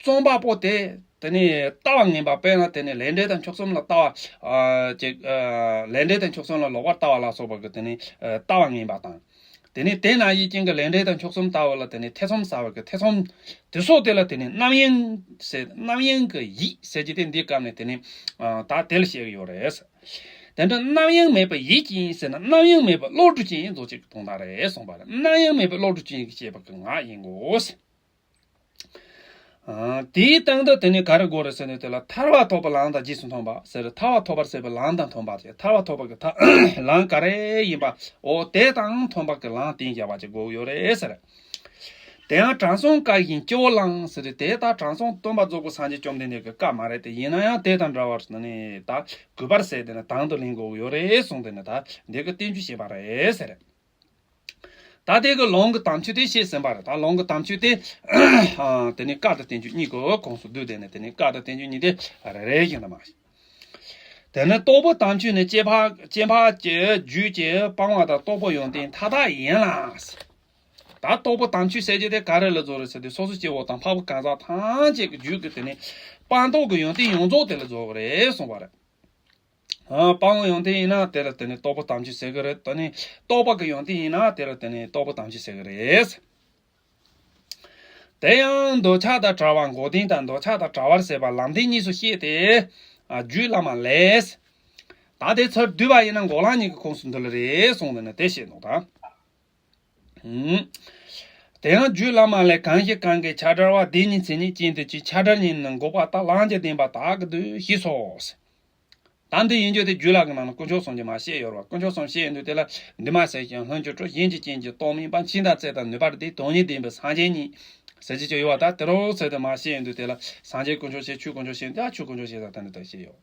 རྩོམ་པ་པོ་དེ་དེ་ནས་ལྟ་བ་ངན་པ། དཔེར་ན་དེ་ནས་ལས་འབྲས་དང་མཆོག་གསུམ་ལ་ལྟ་བ། ཨ་ཅིག་ཨ་ལས་འབྲས་དང་མཆོག་གསུམ་ལ་ལོག་པར་ལྟ་བ་ལ་སོགས་པ་གི་དེ་ནས་ཨ་ལྟ་བ་ངན་པ་དང་། དེ་ནས་དེ་ན་ཡིད་ཅན་གྱི་ལས་འབྲས་དང་མཆོག་གསུམ་ལྟ་བ་ལ་དེ་ནས་ཐེ་ཚོམ་ཟ་བ་གི་ཐེ་ཚོམ། དེ་སོགས་དེ་ལ་དེ་ནས་རྣམ་གཡེང་ཟེར། རྣམ་གཡེང་གི་ཡིད་ཟེར་གྱི་དེ་འདི་སྐབས་ནས་དེ་ནས་ཨ་ད་དེ་ལ་བཤད་ཀྱི་ཡོད་རེད། དེ་འདྲ་རྣམ་གཡེང་མེད་པའི་ཡིད་ཅན་ཟེར་ན། རྣམ་གཡེང་མེད་པའི་བློ་གྲོས་ཅན་རྫོགས་བྱེད་ཀྱི་དོན་དག་རེད་གསུངས་པ་རེད། རྣམ་གཡེང་མེད་པའི་བློ་གྲོས་ཅན་གྱིས་བཤད་པ་གི་ངག་ཡིན་གོ། ཨ། དེའི་སྟེང་དུ་དེ་ནི་ག་རེ་དགོས་རེད་ཟེར་ན། དེ་ལ་ཐར་པ་ཐོབ་པའི་ལམ་དང་རྗེས་སུ་མཐུན་པ་ཟེར། ཐར་པ་ཐོབ་པར་བྱེད་པའི་ལམ་དང་མཐུན་པ་ཟེར། ཐར་པ་ཐོབ་པ་གི་ཐ་ལམ་ག་རེ་ཡིན་པ། འོ་དེ་དང་མཐུན་པ་གི་ལམ་གཏན་བཞག་པ་ཅིག་དགོས་ཡོད་རེད་ཟེར། དེ་ཡང་དྲང་སྲོང་བཀའ་བཞིན་སྤྱི་བོར་བླངས་ཟེར་ཏེ། དེ་ལྟར་དྲང་སྲོང་སྟོན་པ་རྫོགས་པའི་སངས་རྒྱས་བཅོམ་ལྡན་འདས་ཀྱི་བཀའ་མ་རེད་དེ། ཡིན་ན་ཡང་དེ་དང་འདྲ་བར་ནི་ད་གུས་པར་བྱས་ཏེ་ནི་དང་དུ་ལེན་དགོས་ཡོད་རེད་གསུངས་ཏེ་ནི་ད་འདི་གི་བསྟན་བཅོས་བྱས་པ་རེད་ཟེར། ད་དེ་གི་ལུང་གི་དམ་ཆོས་དེ་བཤད་ཟིན་པ་རེད། ད་ལུང་གི་དམ་ཆོས་དེ་ཨ་དེ་ནི་བཀའ་དང་བསྟན་བཅོས་གཉིས་ཀྱི་ཁོངས་སུ་བསྡུས་ཏེ་ནི་དེ་ནི་བཀའ་དང་བསྟན་བཅོས་གཉིས་དེ་རེ་རེ་བཞིན་དུ་མ་བཤད། དེ་ནི་རྟོགས་པའི་དམ་ཆོས་ནི་སྐྱེ་འཕགས། སྐྱེ་འཕགས་ཀྱི་རྒྱུད་ཀྱི་སྤངས་པ་དང་རྟོགས་པའི་ཡོན་ཏན་མཐའ་དག་ཡིན་ལ། ད་རྟོགས་པའི་དམ་ཆོས་ཟེར་རྒྱུ་དེ་ག་རེ་ལ་རྫོགས་རེད་ཟེར་དུས། སོ་སོ་སྐྱེ་བོ་དང་འཕགས་པའི་གང་ཟག་ཐམས་ཅད་ཀྱི་རྒྱུད་ཀྱི་དེ་ནི་སྤངས་རྟོགས་ཀྱི་ཡོན་ཏན་ཡོངས་རྫོགས་དེ་ལ་རྫོགས་རེད་གསུངས་པ་རེད། ཨ། སྤངས་པའི་ཡོན་ཏན་ཡིན་ན་དེ་ལ་དེ་ནི་རྟོགས་པའི་དམ་ཆོས་ཟེར་གི་རེད། དེ་ནི་རྟོགས་པ་གི་ཡོན་ཏན་ཡིན་ན་དེ་ལ་དེ་ནི་རྟོགས་པའི་དམ་ཆོས་ཟེར་གི་རེད། དེ་ཡང་འདོད་ཆགས་དང་བྲལ་བ། འགོག་བདེན་དང་འདོད་ཆགས་དང་བྲལ་བར་བྱེད་པ་ལམ་བདེན་གཉིས་སུ་བཤད་དེ། ཨ། རྒྱུད་བླ་མ་ལས། ད་དེ་ཚུར་བསྡུས་པ་ཡིན་ན་འགོག་ལམ་གཉིས་ཀྱི་ཁོངས་སུ་འདུ་ལེ་རེད་གསུངས་ཏེ་ནི་དེ་བཤད་འདུག་ད། ཨུམ། དེ་ཡང་རྒྱུད་བླ་མ་ལས། གང་ཞིག་གང་གིས་ཆགས་བྲལ་བ། བདེན་གཉིས་མཚན་ཉིད་ཅན་དུ་གྱུར། ཆགས་བྲལ་གཉིས་ནི་འགོག་པ་དང་། ལམ་གྱི་བདེན་པ་དག་གི་བདུད་ཞེས་སོ། ད་འདི་ཡིན་རྒྱུ་དེ་རྒྱུད་བླ་གི་ནང་ན་དཀོན་མཆོག་གསུམ་གྱིས་མར་བཤད་ཡོད་རེད་བ། དཀོན་མཆོག་གསུམ་བཤད་ཡོང་དུས་དེ་ལ་འདུས་མ་བྱས་ཤིང་ལྷུན་གྱིས་གྲུབ། གཞན་གྱི་རྐྱེན་གྱིས་རྟོག་མིན་པ། འཆིང་དང་བརྩེ་དང་ནུས་པར་ལྡན། དོན་གཉིས་ལྡན་པའི་སངས་རྒྱས་ཉིད། ཟེར་གྱི་ཅིག་ཡོད་བ། ད་དེ་རོ་ཟེར་ཏེ་མར་བཤད་ཡོང་དུས་དེ་ལ་སངས་རྒྱས་དཀོན་མཆོག་བཤད། ཆོས་དཀོན་མཆོག་བཤད། ད་ཆོས་དཀོན་མཆོག་བཤད་ད་དེ་འདྲ་ད་བཤད་ཡོད།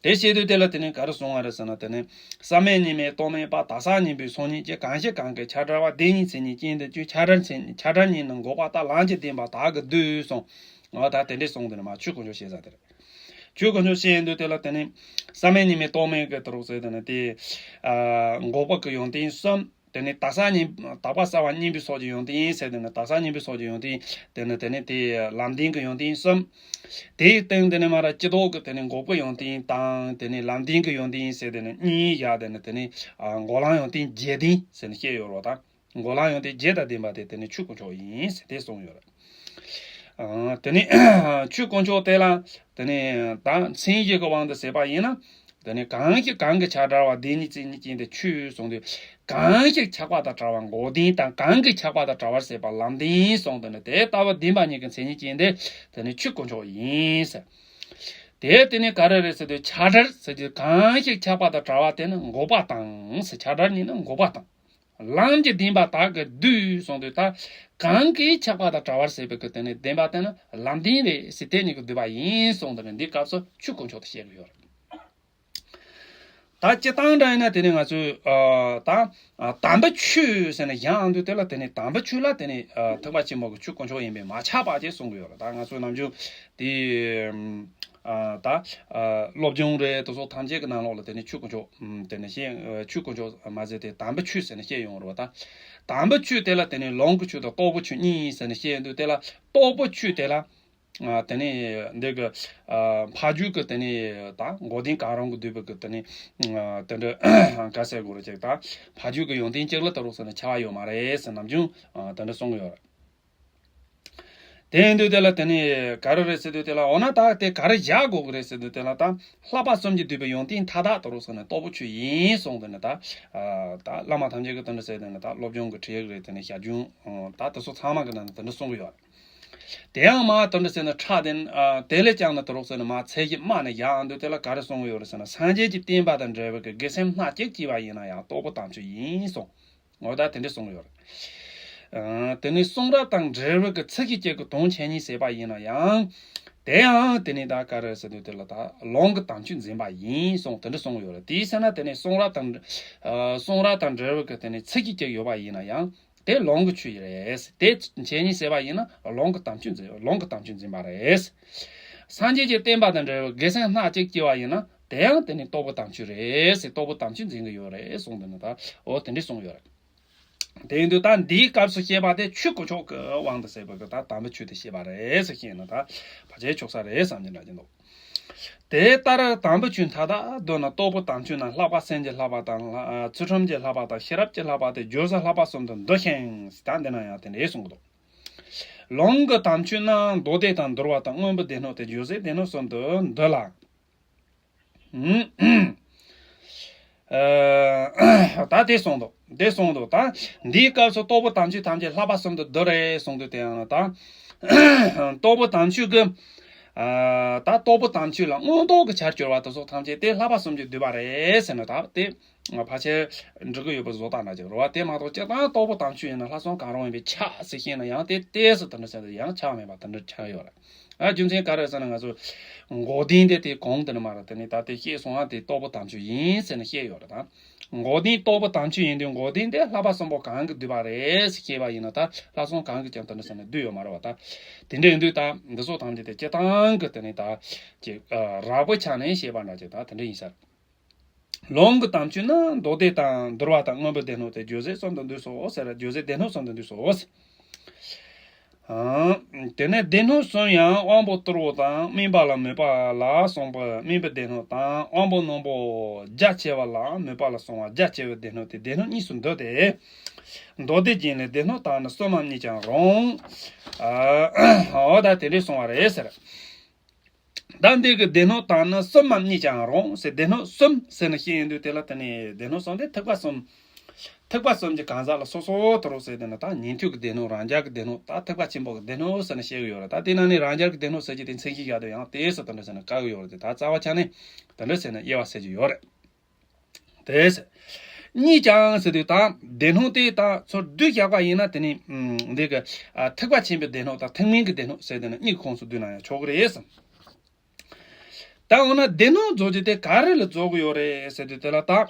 དེ་བཤད་དུས་དེ་ལ་དེ་ནས་ག་རེ་གསུང་བ་རེད་ཟེར་ན། དེ་ནས་བསམ་མེད་གཉིས་མེད་རྟོག་མེད་པ། དག་བྱ་གཉིས་པའི་ཚོགས་གཉིས་ཀྱིས། གང་ཞིག་གང་གིས་ཆགས་བྲལ་བ། བདེན་གཉིས་མཚན་ཉིད་ཅན་དུ་གྱུར། ཆགས་བྲལ་མཚན་ཆགས་བྲལ་གཉིས་ནི་འགོག་པ་དང་། ལམ་གྱི་བདེན་པ་དག་གི་བདུད་གསུངས། འོ་ད་དེ་འདྲས་གསུངས་དེ་ནས་མར་ཆོས་དཀོན་མཆོག་བཤད་ས་དེ་རེད། ཆོས་དཀོན་མཆོག་བཤད་ཡོང་དུས་དེ་ལ་དེ་ནས་བསམ་མེད་གཉིས་མེད་རྟོག་མེད་ཀྱི་དེ་རོ་ཟེར་དེ་ནས་དེ། ཨ། འགོག་པ་གི་ཡོན་ཏན་གསུམ། དེ་ནས་དག་བྱ་གཉིས། དག་པ་བྱ་བ་གཉིས་པའི་ཚོགས་ཀྱི་ཡོན་ཏན་ཟེར་དེ་ནས། དག་བྱ་གཉིས་པའི་ཚོགས་ཀྱི་ཡོན་ཏན། དེ་ནས་དེ་ནས་དེ་ལམ་བདེན་གྱི་ཡོན་ཏན་གསུམ། དེའི་སྟེང་དེ་ནས་མར་སྤྱི་ལྡོག་གི་དེ་ནས་འགོག་པའི་ཡོན་ཏན་དང་། དེ་ནས་ལམ་བདེན་གྱི་ཡོན་ཏན་ཟེར་དེ་ནས་གཉིས་བཞག་དེ་ནས་དེ་ནས། ཨ། འགོག་ལམ་ཡོན་ཏན་བརྒྱད་ལྡན་ཟེར་ནས་བཤད་ཡོད་རེད་བ། ད་འགོག་ལམ་ཡོན་ཏན་བརྒྱད་དང་ལྡན་པ་དེ་དེ་ནས་ཆོས་དཀོན་མཆོག་ཡིན་ཟེར་དེ་གསུངས་ཡོད་རེད། ཨ། དེ་ནས་ཆོས་དཀོན་མཆོག་དེ་ལ་དེ་ནས་ད་མཚན་གཞི་གི་དབང་དུ་བྱས་པ་ཡིན་ན། དེ་ནས་གང་ཞིག་གང་གིས་ཆགས་བྲལ་བ། བདེན་གཉིས་མཚན་ཉིད་ཅན་དུ་གྱུར་གསུངས་དུས། གང་ཞིག་ཆགས་པ་དང་བྲལ་བ་འགོག་བདེན་དང་། གང་གིས་ཆགས་པ་དང་བྲལ་བར་བྱེད་པ་ལམ་བདེན་གསུངས་དེ་ནི་དེ་ལྟ་བུ་བདེན་པ་གཉིས་ཀྱི་མཚན་ཉིད་ཅན་དེ་དེ་ནི་ཆོས་དཀོན་མཆོག་ཡིན་ཟེར། དེ་དེ་ནི་ག་རེ་རེད་ཟེར་དུས། ཆགས་བྲལ་ཟེར་དུས་གང་ཞིག་ཆགས་པ་དང་བྲལ་བ་དེ་ནི་འགོག་པ་དང་ཟེར། ཆགས་བྲལ་གཉིས་ནི་འགོག་པ་དང་། ལམ་གྱི་བདེན་པ་དག་གི་བདུད་གསུངས་དུས། ད་གང་གིས་ཆགས་པ་དང་བྲལ་བར་བྱེད་པའི་གི་དེ་ནི་བདེན་པ་དེ་ནི་ལམ་བདེན་རེད་ཟེར། དེ་གཉིས་ཀྱི་བསྡུས་པ་ཡིན་གསུངས་དེ་ནི་འདི་སྐབས་སུ་ཆོས་དཀོན་མཆོག་ཏུ་བཤད་ཀྱི་ཡོད་རེད། ད་སྤྱིར་བཏང་འདྲ་ཡིན་ན་དེ་ནི་ང་ཚོས། ཨ། ད། ཨ། དམ་པའི་ཆོས་ཟེར་ནས་བཞག་འདུག་དེ་ལ་དེ་ནི་དམ་པའི་ཆོས་ལ་དེ་ནི། ཨ། ཐེག་པ་ཆེན་པོ་གི་ཆོས་དཀོན་མཆོག་ཡིན་པས་མ་ཁྱབ་པ་ཅེས་གསུང་གི་ཡོད་རེད། ད་ང་ཚོས་ནམ་རྒྱུན་དེ། ཨ། ད། ཨ། སློབ་སྦྱོང་རེད། དེ་ཚོ་ཐམས་ཅད་ཀྱི་ནང་ལོགས་ལ་དེ་ནི་ཆོས་དཀོན་མཆོག་ཨམ། དེ་ནི་བཤད། ཨ། ཆོས་དཀོན་མཆོག་མ་ཟད་དེ་དམ་པའི་ཆོས་ཟེར་ནས་བཤད་ཡོང་རེད་བ། ད་དམ་པའི་ཆོས་དེ་ལ་དེ་ནི་ལུང་གི་ཆོས་དང་རྟོགས་པའི་ཆོས་གཉིས་ཟེར་ནས་བཤད་འདུག་དེ་ལ་རྟོགས་པའི་ཆོས་དེ་ལ། ཨ། དེ་ནས་འདི་གི། ཨ། ཕ་རྒྱུད་ཀྱི་དེ་ནས་ད་འགོག་བདེན་གང་རུང་གིས་བསྡུས་པའི་གི་དེ་ནས། ཨ། དེ་འདྲ་ག་ཟེར་དགོས་རེད་ཅིག་ད་ཕ་རྒྱུད་ཀྱི་ཡོན་ཏན་གཅིག་ལ་དེ་རུ་ཟེར་ནས་ཁྱབ་པ་ཡོད་མ་རེད་ཟེར་ནམ་རྒྱུན། ཨ། དེ་འདྲ་གསུང་གི་ཡོད་རེད། དེ་ཡིན་དུས་དེ་ལ་དེ་ནས་ག་རེ་རེད་ཟེར་དུས་དེ་ལ། འོ་ན་ད་དེ་ག་རེ་བཞག་དགོས་ཀྱི་རེད་ཟེར་དུས་དེ་ལ། ད་བསླབ་པ་གསུམ་གྱིས་བསྡུས་པའི་ཡོན་ཏན་མཐའ་དག་དེ་རུ་ཟེར་ནས་རྟོགས་པའི་ཆོས་ཡིན་གསུངས་དེ་ནས། ད། ཨ། ད་བླ་མ་ཐམས་ཅད་ཀྱིས་དེ་འདྲ་ཟེར་དེ་ནས། ད་སློབ་སྦྱོང་གི་ཁྲིད་ཡིག་རེད། དེ་ནས་ཞལ་རྒྱུན། ཨ། ད་དེ་ཚོ་ཚང་མ་གི་ནང་ནས་དེ་འདྲ་གསུང་གི་ཡོད་རེད། དེ་ཡང་མ་དེ་འདྲ་ཟེར་ན་ཕྲ་དེ། ཨ། དེ་ལས་ཀྱང་ནི་དེ་རོགས་ཟེར་ན་མ་ཚད་གཞི་དམའ་ནས་བཞག་འདུག་དེ་ལ་ག་རེ་གསུངས་ཡོད་རེད་ཟེར་ན། སངས་རྒྱས་ཀྱི་བསྟན་པ་དང་འབྲེལ་བའི་གི་དགེ་མཚན་སྣ་གཅིག་སྐྱེ་བ་ཡིན་ན་ཡང་རྟོགས་པའི་དམ་ཆོས་ཡིན་གསུངས། འོ་ད་དེ་འདྲ་གསུངས་ཡོད་རེད། ཨ། དེ་ནས་གསུང་རབ་དང་འབྲེལ་བའི་གི་ཚིག་གི་གཅིག་གི་དོན་ཆེན་གཉིས་བྱས་པ་ཡིན་ན་ཡང་། དེ་ཡང་དེ་ནས་ད་ག་རེ་ཟེར་དུས་དེ་ལ་ད་ལུང་གི་དམ་ཆོས་འཛིན་པ་ཡིན་གསུངས། དེ་འདྲ་གསུངས་ཡོད་རེད། དེའི་ཚེ་ན་དེ་ནས་གསུང་རབ་དང་། ཨ། གསུང་རབ་དང་འབྲེལ་བའི་གི་དེ་ནས་ཚིག་གི་གཅིག་ཡོད་པ་ཡིན་ན་ཡང་། དེ་ལུང་གི་ཆོས་རེད། དེ་འཆད་ཉན་བྱས་པ་ཡིན་ན་ལུང་གི་དམ་ཆོས་འཛིན། ལུང་གི་དམ་ཆོས་འཛིན་པ་རེད། སངས་རྒྱས་ཀྱི་བསྟན་པ་དང་འབྲེལ་བའི་དགེ་མཚན་སྣ་གཅིག་སྐྱེ་བ་ཡིན་ན་དེ་ཡང་དེ་ནི་རྟོགས་པའི་དམ་ཆོས་རེད་ཟེར། རྟོགས་པའི་དམ་ཆོས་འཛིན་གྱི་ཡོད་རེད་གསུངས་འདུག་ན། ད་འོ་དེ་འདྲས་གསུངས་ཡོད་རེད། དེ་ཡིན་དུས་ད་འདིའི་སྐབས་སུ་བཤད་པ་དེ་ཆོས་དཀོན་མཆོག་གི་དབང་དུ་ཟེར་བ་གི་ད་དམ་པའི་ཆོས་དེ་བཤད་པ་རེད་ཟེར་བཤད་ན་ད་ཕལ་ཆེར་ཆོག་ས་རེད་བསམ་གྱི་འདྲ་གྱི་འདུག་དེ་ལྟར་དམ་པའི་ཆོས་མཐའ་དག་བསྡུ་ན་རྟོགས་པའི་དམ་ཆོས་རྣམས་ལྷག་པ་སེམས་ཀྱི་བསླབ་པ་དང་ལྷ་ཚུལ་ཁྲིམས་ཀྱི་བསླབ་པ་དང་ཤེས་རབ་ཀྱི་བསླབ་པ་སྟེ་སྦྱོར་ས་བསླབ་པ་གསུམ་དུ་འདུ་ཞིང་ད་འདི་ན་ཡང་དེ་འདྲའི་གསུངས་འདུག་ལུང་གི་དམ་ཆོས་རྣམས་མདོ་སྡེ་དང་འདུལ་བ་དང་མངོན་པའི་སྡེ་སྣོད་དེ་སྦྱོར་སའི་སྡེ་སྣོད་གསུམ་དུ་འདུ་ལ། ཨ། ད་དེ་གསུངས་འདུག་དེ་གསུངས་འདུག་ད་འདིའི་སྐབས་སུ་རྟོགས་པའི་དམ་ཆོས་ཐམས་ཅད་བསླབ་པ་གསུམ་དུ་བསྡུ་རེད་གསུངས་དུས་དེ་ཡང་ན་ད། རྟོགས་པའི་དམ་ཆོས་ཀྱི། ཨ། ད་རྟོགས་པའི་དམ་ཆོས་ལ་མངོན་རྟོགས་ཀྱི་ཆར་གྱུར་པ་དེ་སོགས་ཐམས་ཅད་དེ་བསླབ་པ་གསུམ་གྱིས་བསྡུས་པ་རེད་ཟེར་ན་ད་དེ། ཕལ་ཆེར་འགྲིག་གི་ཡོད་པའི་བཟོ་ལྟ་འདྲ་ཅིག་རེད་བ། དེ་མ་གཏོགས་སྤྱིར་བཏང་རྟོགས་པའི་དམ་ཆོས་ཡིན་ན་ལྷག་བསམ་གང་རུང་ཡིན་པས་ཁྱབ་ཟེར་བཤད་ན་ཡང་དེ་ཏོག་ཙམ་དེ་འདྲ་ཟེར་ན་ཡང་ཁྱབ་མེད་པ་དེ་འདྲ་ཆགས་ཡོད་རེད། ཨ། རྒྱུ་མཚན་ག་རེ་ཟེར་ན་ང་ཚོ་འགོག་བདེན་དེ་དེ་གོང་དེ་ནི་མ་རེད། དེ་ནི་ད་དེ་བཤད་སོང་ཨ། དེ་རྟོགས་པའི་དམ་ཆོས་ཡིན་ཟེར་ནས་བཤད་ཡོད་རེད་ད། འགོག་བདེན་རྟོགས་པའི་དམ་ཆོས་ཡིན་དུས་འགོག་བདེན་དེ་བསླབ་པ་གསུམ་པོ་གང་གིས་བསྡུས་པ་རེད་ཟེར་བཤད་པ་ཡིན་ན་ད་ལྷག་བསམ་གང་གིས་ཀྱང་དེ་འདྲ་ཟེར་ནས་བསྡུས་ཡོད་མ་རེད་བ་ད། དེ་འདྲ་ཡིན་དུས་ད་འདི་ཚོ་ཐམས་ཅད་དེ་སྤྱིར་བཏང་གི་དེ་ནི་ད་ཅིག་རགས་པའི་ཆ་ནས་བཤད་པ་འདྲ་ཅིག་ད་དེ་འདྲ་ཡིན་ས་རེད། ལུང་གི་དམ་ཆོས་ནི་མདོ་སྡེ་དང་འདུལ་བ་དང་མངོན་པའི་སྡེ་སྣོད་དེ་སྦྱོར་སའི་གསུམ་དུ་འདུས་སོ་ཟེར། སྦྱོར་སའི་སྡེ་སྣོད་གསུམ་དུ་འདུས་སོ། ཨང་། དེ་ནས་སྡེ་སྣོད་གསུམ་ཡང་དབང་པོ་ཏུ་རུ་དང་སྨིན་པ་ལ་མོས་པ་ལ་སོགས་པ་སྨིན་པའི་སྡེ་སྣོད་དང་དབང་པོ་རྣོན་པོ་རྒྱ་ཆེ་བ་ལ་མོས་པ་ལ་སོགས་པ་རྒྱ་ཆེ་བའི་སྡེ་སྣོད་དེ་སྡེ་སྣོད་གཉིས་སུ་འདུ་སྟེ། མདོ་སྡེ་རྒྱན་ལས་སྡེ་སྣོད་དག་ནི་གསུམ་མམ་གཉིས་ཀྱང་རུང་། ཨ། འོ་ད་དེ་འདྲས་གསུངས་པ་རེད་ཟེར། ད་འདི་གི་སྡེ་སྣོད་དག་ནི་གསུམ་མམ་གཉིས་ཀྱང་རུང་ཟེར། སྡེ་སྣོད་གསུམ་ཟེར་ནས་བཤད་ཡོང་དུས་དེ་ལ་དེ་ནི་སྡེ་སྣོད་གསུམ་དེ་ཐེག་པ་གསུམ། ཐེག་པ་གསུམ་གྱི་གང་ཟག་ལ་སོ་སོ་དུ་རུ་ཟེར་དེ་ནི་ད་ཉན་ཐོས་ཀྱི་སྡེ་སྣོད། རང་རྒྱལ་གྱི་སྡེ་སྣོད། ད་ཐེག་པ་ཆེན་པོ་གི་སྡེ་སྣོད་ཟེར་ནས་བཤད་གི་ཡོད་རེད། ད་དེ་ནང་ནས་རང་རྒྱལ་གྱི་སྡེ་སྣོད་ཟེར་གྱི་དེ་མཚན་གཞི་བཞག་དུས་ཡང་དེ་ཟེར་དེ་འདྲ་ཟེར་ནས་བཀག་གི་ཡོད་རེད། དེ་ད་རྩ་བ་ཆ་ནས་དེ་འདྲ་ཟེར་ནས་དབྱེ་བ་ཕྱེ་གི་ཡོད་རེད། དེ་ཟེར། གཉིས་ཀྱང་ཟེར་དུས་ད་སྡེ་སྣོད་དེ་ད་ཚུར་བསྡུས་བཞག་པ་ཡིན་ན་དེ་ནི་འདི་གི་ཐེག་པ་ཆེན་པོའི་སྡེ་སྣོད་དང་ཐེག་དམན་གྱི་སྡེ་སྣོད་ཟེར་དེ་ནི་གཉིས་ཀྱི་ཁོངས་སུ་བསྡུས་ན་ཡང་ཆོག་གི་རེད་ཟེར། ད་འོ་ན་སྡེ་སྣོད་རྫོགས་རྒྱུ་དེ་ག་རེ་ལ་རྫོགས་ཀྱི་ཡོད་རེད་ཟེར་དུས་དེ་ལ་ད།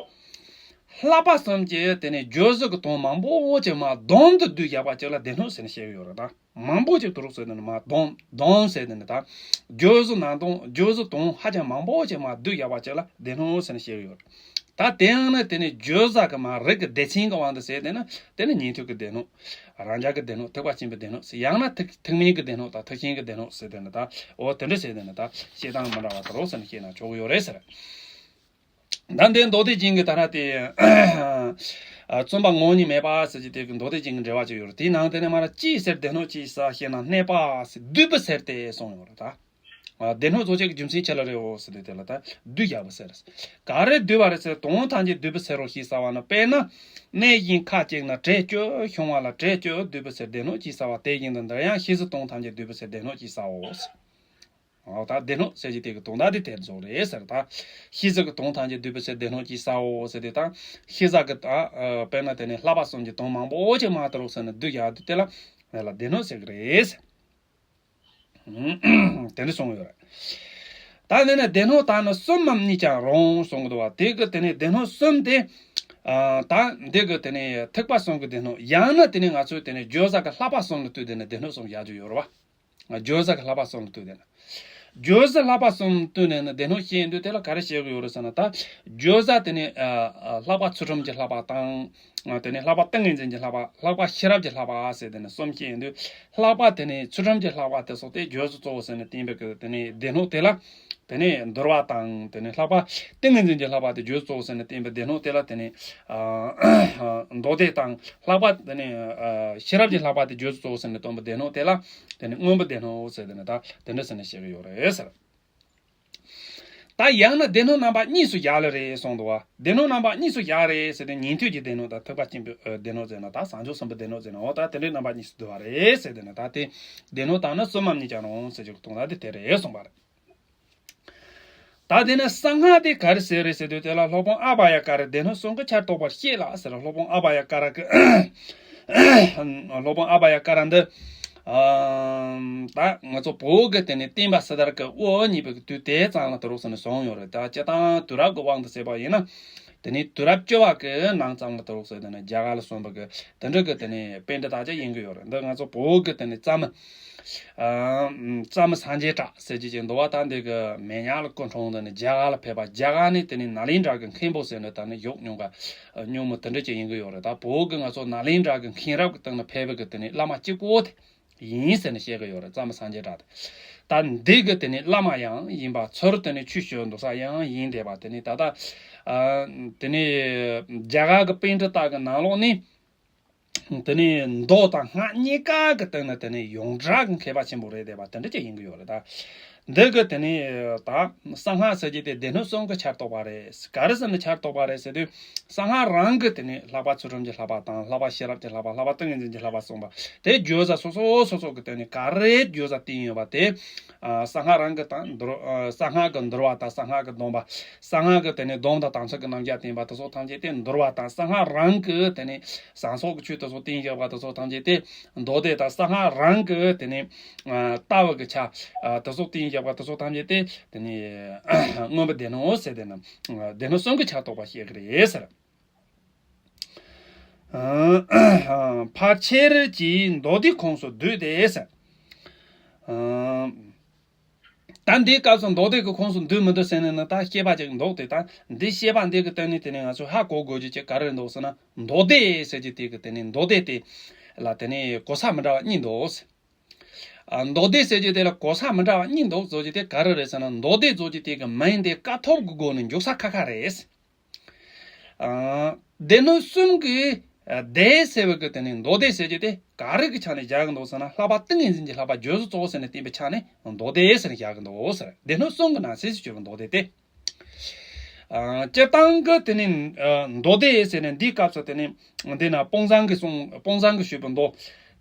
བསླབ་པ་གསུམ་གྱི་དེ་ནས་བརྗོད་གཞི་གི་དོན་མང་པོ་ཅིག་མར་བསྡོམས་ཏེ་བསྡུས་བཞག་པ་ཅིག་ལ་སྡེ་སྣོད་ཟེར་ནས་བཤད་ཀྱི་ཡོད་རེད་ད། མང་པོ་ཅིག་ཏུ་རུག་ཟེར་དེ་ནི་མར་བསྡོམས་བསྡོམས་ཟེར་དེ་ནི་ད། བརྗོད་གཞི་ནང་དོན་བརྗོད་གཞི་དོན་ཧ་ཅང་མང་པོ་ཅིག་མར་བསྡུས་བཞག་པ་ཅིག་ལ་སྡེ་སྣོད་ཟེར་ནས་བཤད་ཀྱི་ཡོད་རེད། ད་དེ་ཡང་ནི་དེ་ནི་བརྗོད་བྱ་གི་མ་རིག་གི་སྡེ་ཚན་གྱི་དབང་དུ་བྱས་ཏེ་ནི་དེ་ནི་ཉན་ཐོས་ཀྱི་སྡེ་སྣོད། རང་རྒྱལ་གྱི་སྡེ་སྣོད། ཐེག་པ་ཆེན་པོའི་སྡེ་སྣོད་ཟེར། ཡང་ན་ཐེག་ཐེག་དམན་གྱི་སྡེ་སྣོད་དང་ཐེག་ཆེན་གྱི་སྡེ་སྣོད་ཟེར་དེ་ནི་ད་འོ་དེ་འདྲ་བྱས་ཏེ་ནི་ད་བཤད་སྟངས་མི་འདྲ་བ་དུ་རུག་ཟེར་ནས་བཤད་ན་ཆོག་གི་ཡོད་རེད་ཟེར། ད་འདི་མདོ་སྡེ་རྒྱན་གྱི་ད་ར་དེ་ཨ་བརྩོན་པ་ངོ་བོ་ཉིད་མེད་པ་ཟེར་གྱི་དེ་གི་མདོ་སྡེ་རྒྱན་གྱི་འགྲེལ་བ་ཅིག་ཡོད་རེད། དེའི་ནང་དེ་ནི་མར་ཅི་ཟེར་སྡེ་སྣོད་ཅེས་བྱ་ཞེ་ན་གནས་པ་ཟེར་བསྡུས་པ་ཟེར་ཏེ་གསུངས་ཡོད་རེད་ད། ཨ། སྡེ་སྣོད་རྫོགས་བྱེད་ཀྱི་རྒྱུ་མཚན་ཅི་ལ་རེད་འོ་ཟེར་དུས་དེ་ལ་ད་བསྡུས་བཞག་པ་ཟེར། ག་རེ་བསྡུས་པ་རེད་ཟེར། དོན་ཐམས་ཅད་བསྡུས་པ་ཟེར་རོ་ཞེས་བྱ་བ་ནི། དཔེར་ན། གནས་གཞན་ཁ་ཅིག་ན་བྲེ་བཅོས་བྱུང་བ་ལ་བྲེ་བཅོས་བསྡུས་པ་ཟེར་སྡེ་སྣོད་ཅེས་བྱ་བ་དེ་བཞིན་དུ་འདིར་ཡང་ཤེས་བྱའི་དོན་ཐམས་ཅད་བསྡུས་པ་ཟེར་སྡེ་སྣོད་ཅེས་བྱའོ། འོ་ད་སྡེ་སྣོད་ཟེར་གྱི་དེ་གི་དོན་དག་དེ་དེར་རྫོགས་རེད་ཟེར། ད་ཤེས་བྱ་གི་དོན་ཐམས་ཅད་བསྡུས་པ་ཟེར་སྡེ་སྣོད་ཅེས་བྱའོ་ཟེར་དུས་ད་ཤེས་བྱ་གི་ད་དཔེར་ན་དེ་ནི་བསླབ་པ་གསུམ་གྱི་དོན་མང་པོ་ཅིག་མར་དུ་རུག་ཟེར་ནས་བསྡུས་བཞག་དུས་དེ་ལ་དེ་ལ་སྡེ་སྣོད་ཟེར་གི་རེད་ཟེར། དེ་འདྲ་གསུངས་ཡོད་རེད། ད་འདི་ནི་སྡེ་སྣོད་དག་ནི་གསུམ་མམ་གཉིས་ཀྱང་རུང་གསུང་གི་འདུག་བ། དེ་གི་དེ་ནི་སྡེ་སྣོད་གསུམ་དེ། ཨ། ད་འདི་གི་དེ་ནི་ཐེག་པ་གསུམ་གི་སྡེ་སྣོད། ཡང་ན་དེ་ནི་ང་ཚོས་དེ་ནི་བརྗོད་བྱ་གི་བསླབ་པ་གསུམ་ལ་ལྟོས་དེ་ནི་སྡེ་སྣོད་གསུམ་བཞག་རྒྱུ་ཡོད་རེད་བ། བརྗོད་བྱ་གི་བསླབ་པ་གསུམ་ལ་ལྟོས་དེ་ནི། བརྗོད་བྱ་བསླབ་པ་གསུམ་ལ་ལྟོས་ནས་ནི་སྡེ་སྣོད་བཤད་དུས་དེ་ལ་ག་རེ་བཤད་གི་ཡོད་རེད་ཟེར་ན། ད་བརྗོད་བྱ་དེ་ནི་ཨ་ཨ་བསླབ་པ་ཚུལ་ཁྲིམས་ཀྱི་བསླབ་པ་དང་། དེ་ནས་བསླབ་པ་ཏིང་ངེ་འཛིན་གྱི་བསླབ་པ། བསླབ་པ་ཤེས་རབ་ཀྱི་བསླབ་པ་ཟེར་དེ་ནས་གསུམ་བཤད་ཡོང་དུས། བསླབ་པ་དེ་ནས་ཚུལ་ཁྲིམས་ཀྱི་བསླབ་པ་དེ་སོགས་ཏེ་བརྗོད་བྱ་གཙོ་བོ་ཟེར་ནས་བསྟན་པའི་གི་དེ་ནས་སྡེ་སྣོད་དེ་ལ། དེ་ནས་འདུལ་བ་དང་དེ་ནས་བསླབ་པ་ཏིང་ངེ་འཛིན་གྱི་བསླབ་པ་དེ་བརྗོད་བྱ་གཙོ་བོ་ཟེར་ནས་བསྟན་པའི་སྡེ་སྣོད་དེ་ལ་དེ་ནས། ཨ། མདོ་སྡེ་དང་བསླབ་པ་དེ་ནས། ཨ། ཤེས་རབ་ཀྱི་བསླབ་པ་དེ་བརྗོད་བྱ་གཙོ་བོ་ཟེར་ནས་སྟོན་པའི་སྡེ་སྣོད་དེ་ལ་དེ་ནས་མངོན་པའི་སྡེ་སྣོད་ཟེར་དེ་ནས་ད་དེ་འདྲ་ཟེར་ནས་བཤད་གི་ཡོད་རེད་ཟེར། ད་ཡང་ན་སྡེ་སྣོད་རྣམ་པ་གཉིས་སུ་བཞག་ལེ་རེད་གསུངས་འདུག་བ། སྡེ་སྣོད་རྣམ་པ་གཉིས་སུ་བཞག་རེད་ཟེར་ཏེ་ཉན་ཐོས་ཀྱི་སྡེ་སྣོད་དང་ཐེག་པ་ཆེན་པོའི་སྡེ་སྣོད་ཟེར་ན་ད་བྱང་ཆུབ་སེམས་དཔའི་སྡེ་སྣོད་ཟེར་ན་འོ་ད་དེ་འདྲའི་རྣམ་པ་གཉིས་སུ་བསྡུ་བ་རེད་ཟེར་ཏེ་ནི་ད་དེ་སྡེ་སྣོད་དག་ནི་གསུམ་མམ་གཉིས་ཀྱང་རུང་ཟེར་གྱི་དོན་དག་དེ་དེ་རེད་གསུངས་པ་རེད། ད་དེ་ནི་གསང་སྔགས་དེ་ག་རེ་ཟེར་རེད་ཟེར་དུས་དེ་ལ་སློབ་དཔོན་ཨ་བྷ་ཡ་ཀ་ར་སྡེ་སྣོད་གསུམ་གྱི་ཆར་གཏོགས་པར་བཤད་ལ་ཟེར། སློབ་དཔོན་ཨ་བྷ་ཡ་ཀ་ར་གི། སློབ་དཔོན་ཨ་བྷ་ཡ་ཀ་ར་འདི། ཨམ། ད་ང་ཚོ་བོད་ཀྱི་དེ་ནས་བསྟན་པ་སྲིད་དར་གྱི་དབུ་བརྙེས་པའི་དུས་དེ་ཙམ་ལ་དུ་རུག་ཟེར་ནས་བྱུང་ཡོད་རེད། ད་སྤྱིར་བཏང་དུས་རབས་ཀྱི་དབང་དུ་བྱས་པ་ཡིན་ན། དེ་ནས་དུས་རབས་བཅུ་པ་གི་ནང་ཙམ་ལ་དུ་རུག་ཟེར་དེ་ནས་རྒྱ་གར་ལ་སོན་པ་གི་དེ་འདྲ་གི་དེ་ནས་པཎྜི་ཏ་ཅིག་ཡིན་གྱི་ཡོད་རེད། འདི་ང་ཚོ་བོད་ཀྱི་དེ་ནས་རྩ་མི། ཨ། ཙ་མི་སངས་རྒྱས་གྲགས་ཟེར་གྱི་ཅིག་འདུག་བ། ད་འདི་གི་མེ་ཉག་ལ་སྐུ་འཁྲུངས་དེ་ནི་རྒྱ་གར་ལ་ཕེབས་པ། རྒྱ་གར་ནས་དེ་ནི་ནཱ་ལེནྡྲ་གི་མཁན་པོ་ཟེར་ནི་ད་ནི་ཡོག་ཉུང་ག་ཉུང་མི་དེ་འདྲ་ཅིག་ཡིན་གི་ཡོད་རེད། ད་བོད་གི་ང་ཚོ་ནཱ་ལེནྡྲ་གི་མཁན་རབས་གི་སྟེང་ན་ཕེབས་པའི་གི་དེ་ནི་བླ་མ་གཅིག་པོ་དེ་ཡིན་ཟེར་ནས་བཤད་གི་ཡོད་རེད། ཙ་མི་སངས་རྒྱས་གྲགས་དེ། ད་འདི་གི་དེ་ནི་བླ་མ་ཡང་ཡིན་པ་ཚུར་དེ་ནི་ཆོས་ཞུ་འདུག་ས་ཡང་ཡིན་བསྡད་པ། དེ་ནི་ད་ལྟ་ཨ་དེ་ནི་རྒྱ་གར་གི་པཎྜི་ཏ་གི་ནང་ལོགས་ནས། དེ་ནས་མདོ་དང་སྔགས་གཉིས་ཀ་གི་སྟེང་ན་དེ་ནས་ཡོངས་གྲགས་ཀྱི་མཁས་པ་ཆེན་པོ་རེད་བསྡད་པ་དེ་འདྲ་ཅིག་ཡིན་གྱི་ཡོད་རེད་ད། འདི་གི་དེ་ནས་ད་གསང་སྔགས་ཟེར་གྱི་དེ་སྡེ་སྣོད་གསུམ་གྱི་ཆར་གཏོགས་པ་རེད། ག་རེ་ཟེར་ན་ཆར་གཏོགས་པ་རེད་ཟེར་དུས། གསང་སྔགས་རང་གི་དེ་ནས་ལྷག་པ་ཚུལ་ཁྲིམས་ཀྱི་བསླབ་པ་དང་། ལྷག་པ་ཤེས་རབ་ཀྱི་བསླབ་པ། ལྷག་པ་ཏིང་ངེ་འཛིན་གྱི་བསླབ་པ་གསུངས་པ་དེ་བརྗོད་བྱ་སོ་སོ་སོ་སོ་གི་དེ་ནས་ག་རེ་བརྗོད་བྱ་བསྟན་ཡོད་པ་དེ། ཨ། གསང་སྔགས་རང་གི་དང་འདུལ། ཨ། གསང་སྔགས་ཀྱི་འདུལ་བ་དང་གསང་སྔགས་ཀྱི་སྡོམ་པ། གསང་སྔགས་ཀྱི་དེ་ནས་སྡོམ་དང་དམ་ཚིག་གི་རྣམ་གཞག་བསྟན་པ་དེ་ཚོ་ཐམས་ཅད་དེ་འདུལ་བ་དང་། གསང་སྔགས་རང་གི་དེ་ནས་བཟང་སོགས་ཀྱི་ཆོས་དེ་ཚོ་བསྟན་བཞག་པ་དེ་ཚོ་ཐམས་ཅད་དེ་མདོ་སྡེ་དང་། གསང་སྔགས་རང་གི་དེ་ནས་ཨ་ལྟ་བ་གི་ཆ་ཨ་དེ་ཚོ་བསྟན་བཞག་པ་དེ་ཚོ་ཐམས་ཅད་དེ་དེ་ནས་མངོན་པའི་སྡེ་སྣོད་ཟེར། དེ་ནི་སྡེ་སྣོད་གསུམ་གྱི་ཆར་གཏོགས་པ་བཤད་ཀྱི་རེད་ཟེར། ཕལ་ཆེར་གྱིས་མདོ་སྡེའི་ཁོངས་སུ་འདུས་ཏེ་ཟེར། ད་འདིའི་སྐབས་སུ་མདོ་སྡེ་གི་ཁོངས་སུ་འདུས་མི་འདུས་ཟེར་ནས་ནི་ད་བཤད་པ་ཅིག་འདུག་སྟེ། ད་འདི་བཤད་པ་འདི་གི་སྟེང་ནས་དེ་ནས་ང་ཚོས་ཧ་གོ་དགོས་རྒྱུ་ཅིག་ག་རེ་འདུག་ཟེར་ན། མདོ་སྡེ་ཟེར་རྒྱུ་དེ་གི་དེ་ནས་མདོ་སྡེ་དེ་ལ་དེ་ནས་གོ་ས་མི་འདྲ་བ་གཉིས་འདུག་ཟེར། ཨ། མདོ་སྡེ་ཟེར་རྒྱུ་དེ་ལ་གོ་ས་མི་འདྲ་བ་གཉིས་འདུག་ཟེར་རྒྱུ་དེ་ག་རེ་རེད་ཟེར་ན། མདོ་སྡེ་ཟེར་རྒྱུ་དེ་གི་མིང་དེ་ཀཿཐོག་གི་སྒོ་ནས་འཇུག་ས་ཁ་ཁ་རེད། ཨ། སྡེ་སྣོད་གསུམ་གྱི་ཨ་སྡེ་ཟེར་བའི་གི་དེ་ནས་མདོ་སྡེ་ཟེར་རྒྱུ་དེ་ག་རེ་གི་ཆ་ནས་སྦྱར་གི་འདུག་ཟེར་ན། ལྷག་པ་ཏིང་ངེ་འཛིན་གྱི་བསླབ་པ་བརྗོད་བྱ་གཙོ་བོ་ཟེར་ནས་བསྟན་པའི་ཆ་ནས་མདོ་སྡེ་ཟེར་ནས་སྦྱར་གི་འདུག་ཟེར། སྡེ་སྣོད་གསུམ་གྱི་ནང་གསེས་སུ་གྱུར་པའི་མདོ་སྡེ་དེ། ཨ། སྤྱིར་བཏང་གི་དེ་ནས་ཨ་མདོ་སྡེ་ཟེར་ནས་འདིའི་སྐབས་སུ་དེ་ནས་འདི་ན་དཔང་བཟང་གིས་གསུངས། དཔང་བཟང་གིས་ཞུས་པའི་མདོ།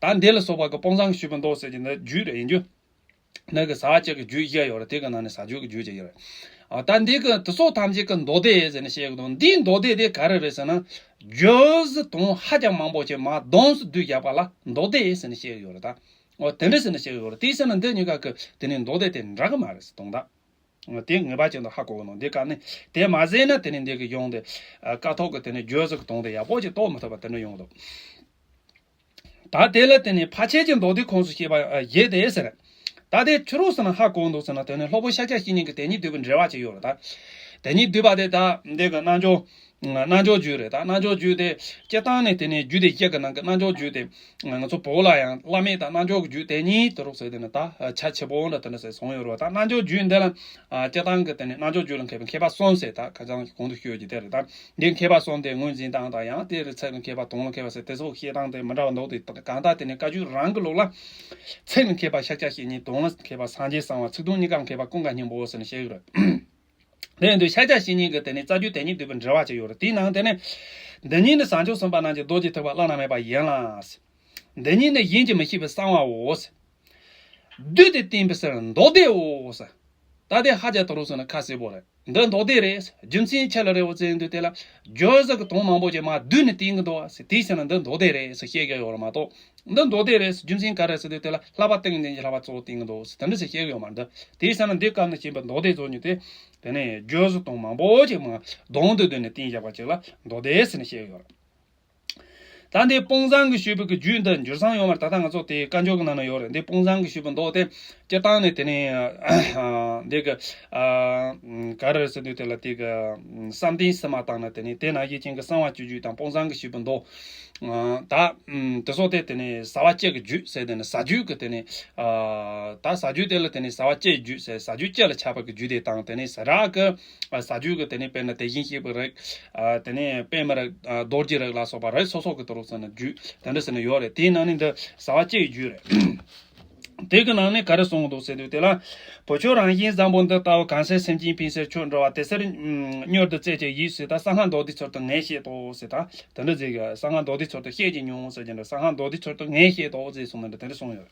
ད་འདི་ལ་སོགས་པ་གི་དཔང་བཟང་གིས་ཞུས་པའི་མདོ་ཟེར་གྱི་འདི་རྒྱུད་རེད་ཡིན་རྒྱུ། ནི་གི་ཟ་བ་གཅིག་གི་རྒྱུད་བཞི་ཡོད་རེད། དེ་གི་ནང་ནས་ཟ་རྒྱུད་ཀྱི་རྒྱུད་གཅིག་ཡོད་རེད། ཨ། ད་འདི་གི་དེ་ཚོ་ཐམས་ཅད་ཀྱི་མདོ་སྡེ་ཟེར་ནས་བཤད་གི་འདུག་འདིའི་མདོ་སྡེ་དེ་ག་རེ་རེད་ཟེར་ན། རྒྱུད་བཞི་དང་ཧ་ཅང་མང་པོ་ཅིག་མར་བསྡོམས་སུ་བསྡུས་བཞག་པ་ལ་མདོ་སྡེ་ཟེར་ནས་བཤད་གི་ཡོད་རེད་ད། འོ། དེ་འདྲ་ཟེར་ནས་བཤད་གི་ཡོད་རེད། དེ་ཟེར་ན་འདི་གཉིས་ཀ་གི་དེ་ནས་མདོ་སྡེ་དེ་འདྲ་གི་མ་རེད་ཟེར་དོན་དག་འོ། དེ་ངེས་པར་ཅན་དུ་ཧ་གོ་གི་འདུག་འདི་ག་ནས་དེ་མ་ཟད་ན་དེ་ནས་འདི་གི་ཡོང་དེ། ཨ། ཀཿཐོག་གི་དེ་ནས་རྒྱུད་བཞི་གི་དོན་དེ་ཡག་པོ་ཅིག་རྟོགས་མི་ཐུབ་པ་དེ་འདྲ་ཡོང་གི་འདུག་ད་དེ་ལ་བརྟེན་ནས་ཕལ་ཆེར་གྱིས་མདོ་སྡེའི་ཁོངས་སུ་བཤད་པ་ཨ་བཞེད་དེ་ཟེར། ད་དེ་ཕྱི་རོལ་ཟེར་ན་ཧ་གོ་འདུག་ཟེར་ན། དེ་ནི་སློབ་དཔོན་ཤཱཀྱ་བཤེས་གཉེན་གྱི་དེ་ཉིད་བསྡུས་པའི་འགྲེལ་པ་ཅིག་ཡོད་རེད་ད། དེ་ཉིད་བསྡུས་པ་དེ་ད་འདི་གི་རྣལ་འབྱོར། རྣལ་འབྱོར་རྒྱུད་རེད་ད། རྣལ་འབྱོར་རྒྱུད་དེ་སྤྱིར་བཏང་ནས་དེ་ནི་རྒྱུད་སྡེ་བཞི་གི་ནང་གི་རྣལ་འབྱོར་རྒྱུད་དེ། ང་ཚོ་བོད་ལ་ཡང་བླ་མེད་དང་རྣལ་འབྱོར་གྱི་རྒྱུད་དེ་གཉིས་དུ་རུག་ཟེར། དེ་ནི་ད་ཆ་ཆེ་པོ་འདྲ་དེ་འདྲ་ཟེར་གསུངས་ཡོད་རེད་བ། ད་རྣལ་འབྱོར་རྒྱུད་འདི་ལ་སྤྱིར་བཏང་གི་དེ་ནི་རྣལ་འབྱོར་རྒྱུད་ལ་མཁས་པའི་མཁས་པ་གསུམ་ཟེར། ད་ཁ་སང་གོང་དུ་ཞུས་ཀྱི་དེ་རེད་ད། འདི་མཁས་པ་གསུམ་དེ་ངོས་འཛིན་སྟངས་དང་། ཡང་དེ་རུ་ཚིག་ལ་མཁས་པ་དོན་ལ་མཁས་པ་ཟེར། དེ་ཚོ་བཤད་སྟངས་དེ་མི་འདྲ་བ་འདུག་སྟེ། གང་ལྟར་དེ་ནི་བཀའ་བརྒྱུད་རང་གི་ལུགས་ལ་ཚིག་ལ་མཁས་པ་ཤཱཀྱ་བཤེས་གཉེན། དོན་ལ་མཁས་པ་སངས་རྒྱས་གསང་བ། ཚིག་དོན་གཉིས་ཀར་མཁས་པ་ཀུན་དགའ་སྙིང་པོ་ཟེར་ནས་བཤད་ཀྱི་རེད། དེ་ཡིན་དུས་ཤཱཀྱ་བཤེས་གཉེན་གྱི་དེ་ནི་རྩ་རྒྱུད་དེ་ཉིད་བསྡུས་པའི་འགྲེལ་པ་ཅིག་ཡོད་རེད། དེའི་ནང་དེ་ནི། འདི་ཉིད་ནི་བྱང་ཆུབ་སེམས་དཔའ་རྣམས་ཀྱི་རྡོ་རྗེ་ཐེག་པ་བླ་ན་མེད་པ་ཡིན་ལ། འདི་ཉིད་ནི་གཞན་གྱིས་མི་ཤེས་པའི་གསང་བའོ། བསྡུས་ཏེ་བསྟན་པའི་ཕྱིར་མདོ་སྡེའོ། ད་དེ་ཧ་ཅང་དུ་རུ་སོང་ན་ཁ་གསལ་པོ་རེད། འདི་མདོ་སྡེ་རེད། རྒྱུ་མཚན་ཆི་ལ་རེད་འོ་ཟེར་དུས། དེ་ལ་རྒྱུད་བཞི་གི་དོན་མང་པོ་ཅིག་མར་བསྡུས་ནས་བསྟན་གྱི་འདུག་ཟེར། དེའི་ཕྱིར་ན་འདི་མདོ་སྡེ་རེད་ཟེར་བཤད་ཀྱི་ཡོད་རེད་མ་གཏོགས། འདི་མདོ་སྡེ་རེད་ཟེར་རྒྱུ་མཚན་ག་རེ་ཟེར་དུས། དེ་ལ་ལྷག་པ་ཏིང་ངེ་འཛིན་གྱི་བསླབ་པ་གཙོ་བོ་བསྟན་གྱི་འདུག་ཟེར་དེ་འདྲ་ཟེར་བཤད་ཀྱི་ཡོད་མ་རེད། དེའི་ཕྱིར་ན་འདི་སྐབས་ནས་བཤད་པའི་མདོ་སྡེ་ཚོ་ཉིད་དེ། དེ་ནས་རྒྱུད་བཞི་དང་མང་པོ་ཅིག་མར་བསྡོམས་ཏེ་བསྡུས་ནས་བསྟན་བཞག་པ་ཅིག་ལ་མདོ་སྡེ་ཟེར་ནས་བཤད་ཀྱི་ཡོད་རེད། ད་འདི་དཔང་བཟང་གིས་ཞུས་པའི་གི་རྒྱུད་འདི་འགྱུར་སང་ཡོད་མ་རེད། ད་ལྟ་ང་ཚོ་དེ་བཀའ་འགྱུར་གི་ནང་ན་ཡོད་རེད། འདི་དཔང་བཟང་གིས་ཞུས་པའི་མདོ་དེ་སྤྱིར་བཏང་ནས་དེ་ནས་འདི་གི་ག་རེ་ཟེར་དུས། དེ་ལ་དེ་གི་བསམ་གཏན་བསམ་པ་དང་ནི། དེ་ནས་དེ་ནང་བཞིན་ཅན་གྱི་གསང་བ་སྤྱོད་རྒྱུད་དང་དཔང་བཟང་གིས་ཞུས་པའི་མདོ། ད་དེ་ཚོ་དེ་དེ་ནས་ཟ་བ་གཅིག་གི་རྒྱུད་ཟེར། དེ་ནས་ཟ་རྒྱུད་ཀྱི་དེ་ནས་ད་ཟ་རྒྱུད་དེ་ལ་དེ་ནས་ཟ་བ་གཅིག་རྒྱུད་ཟེར། ཟ་རྒྱུད་གཅིག་ལ་ཁྱབ་པ་གི་རྒྱུད་དེ་དང་། དེ་ནས་ཟ་རག་གི་ཟ་རྒྱུད་ཀྱི་དེ་ནས་དཔེར་ན་དེ་བཞིན་གཤེགས་པའི་རིགས། དེ་ནས་པདྨའི་རིགས། རྡོ་རྗེ་རིགས་ལ་སོགས་པ་རིགས་སོ་སོ་གི་དུ་རུ་ཟེར་ན་རྒྱུད་དེ་འདྲ་ཟེར་ན་ཡོད་རེད། དེའི་ནང་ནས་འདི་ཟ་བ་གཅིག་རྒྱུད་རེད། དེ་གི་ནང་ནས་ག་རེ་གསུངས་འདུག་ཟེར་དུས། དེ་ལ་བུ་ཁྱོད་རང་བཞིན་བཟང་པོ་འདི་ལྟ་བུ། གང་ཕྱིར་སེམས་ཅན་ཕན་ཕྱིར་ཁྱོད་འགྲོ་བ། དེ་ཕྱིར་མྱུར་དུ་བཙལ་ཅིང་ཡིད་བྱེད་དོ། གསང་སྔགས་མདོ་སྡེའི་ཚུལ་དུ་ངས་བཤད་དོ་ཟེར། ད་དེ་འདྲ་ཟེར་གི། གསང་སྔགས་མདོ་སྡེའི་ཚུལ་དུ་བཤད་ཅིང་མྱོང་ཟེར་གྱི་འདྲ། གསང་སྔགས་མདོ་སྡེའི་ཚུལ་དུ་ངས་བཤད་དོ་ཟེར་གསུངས་ནས་འདྲ་དེ་འདྲ་གསུངས་ཡོད།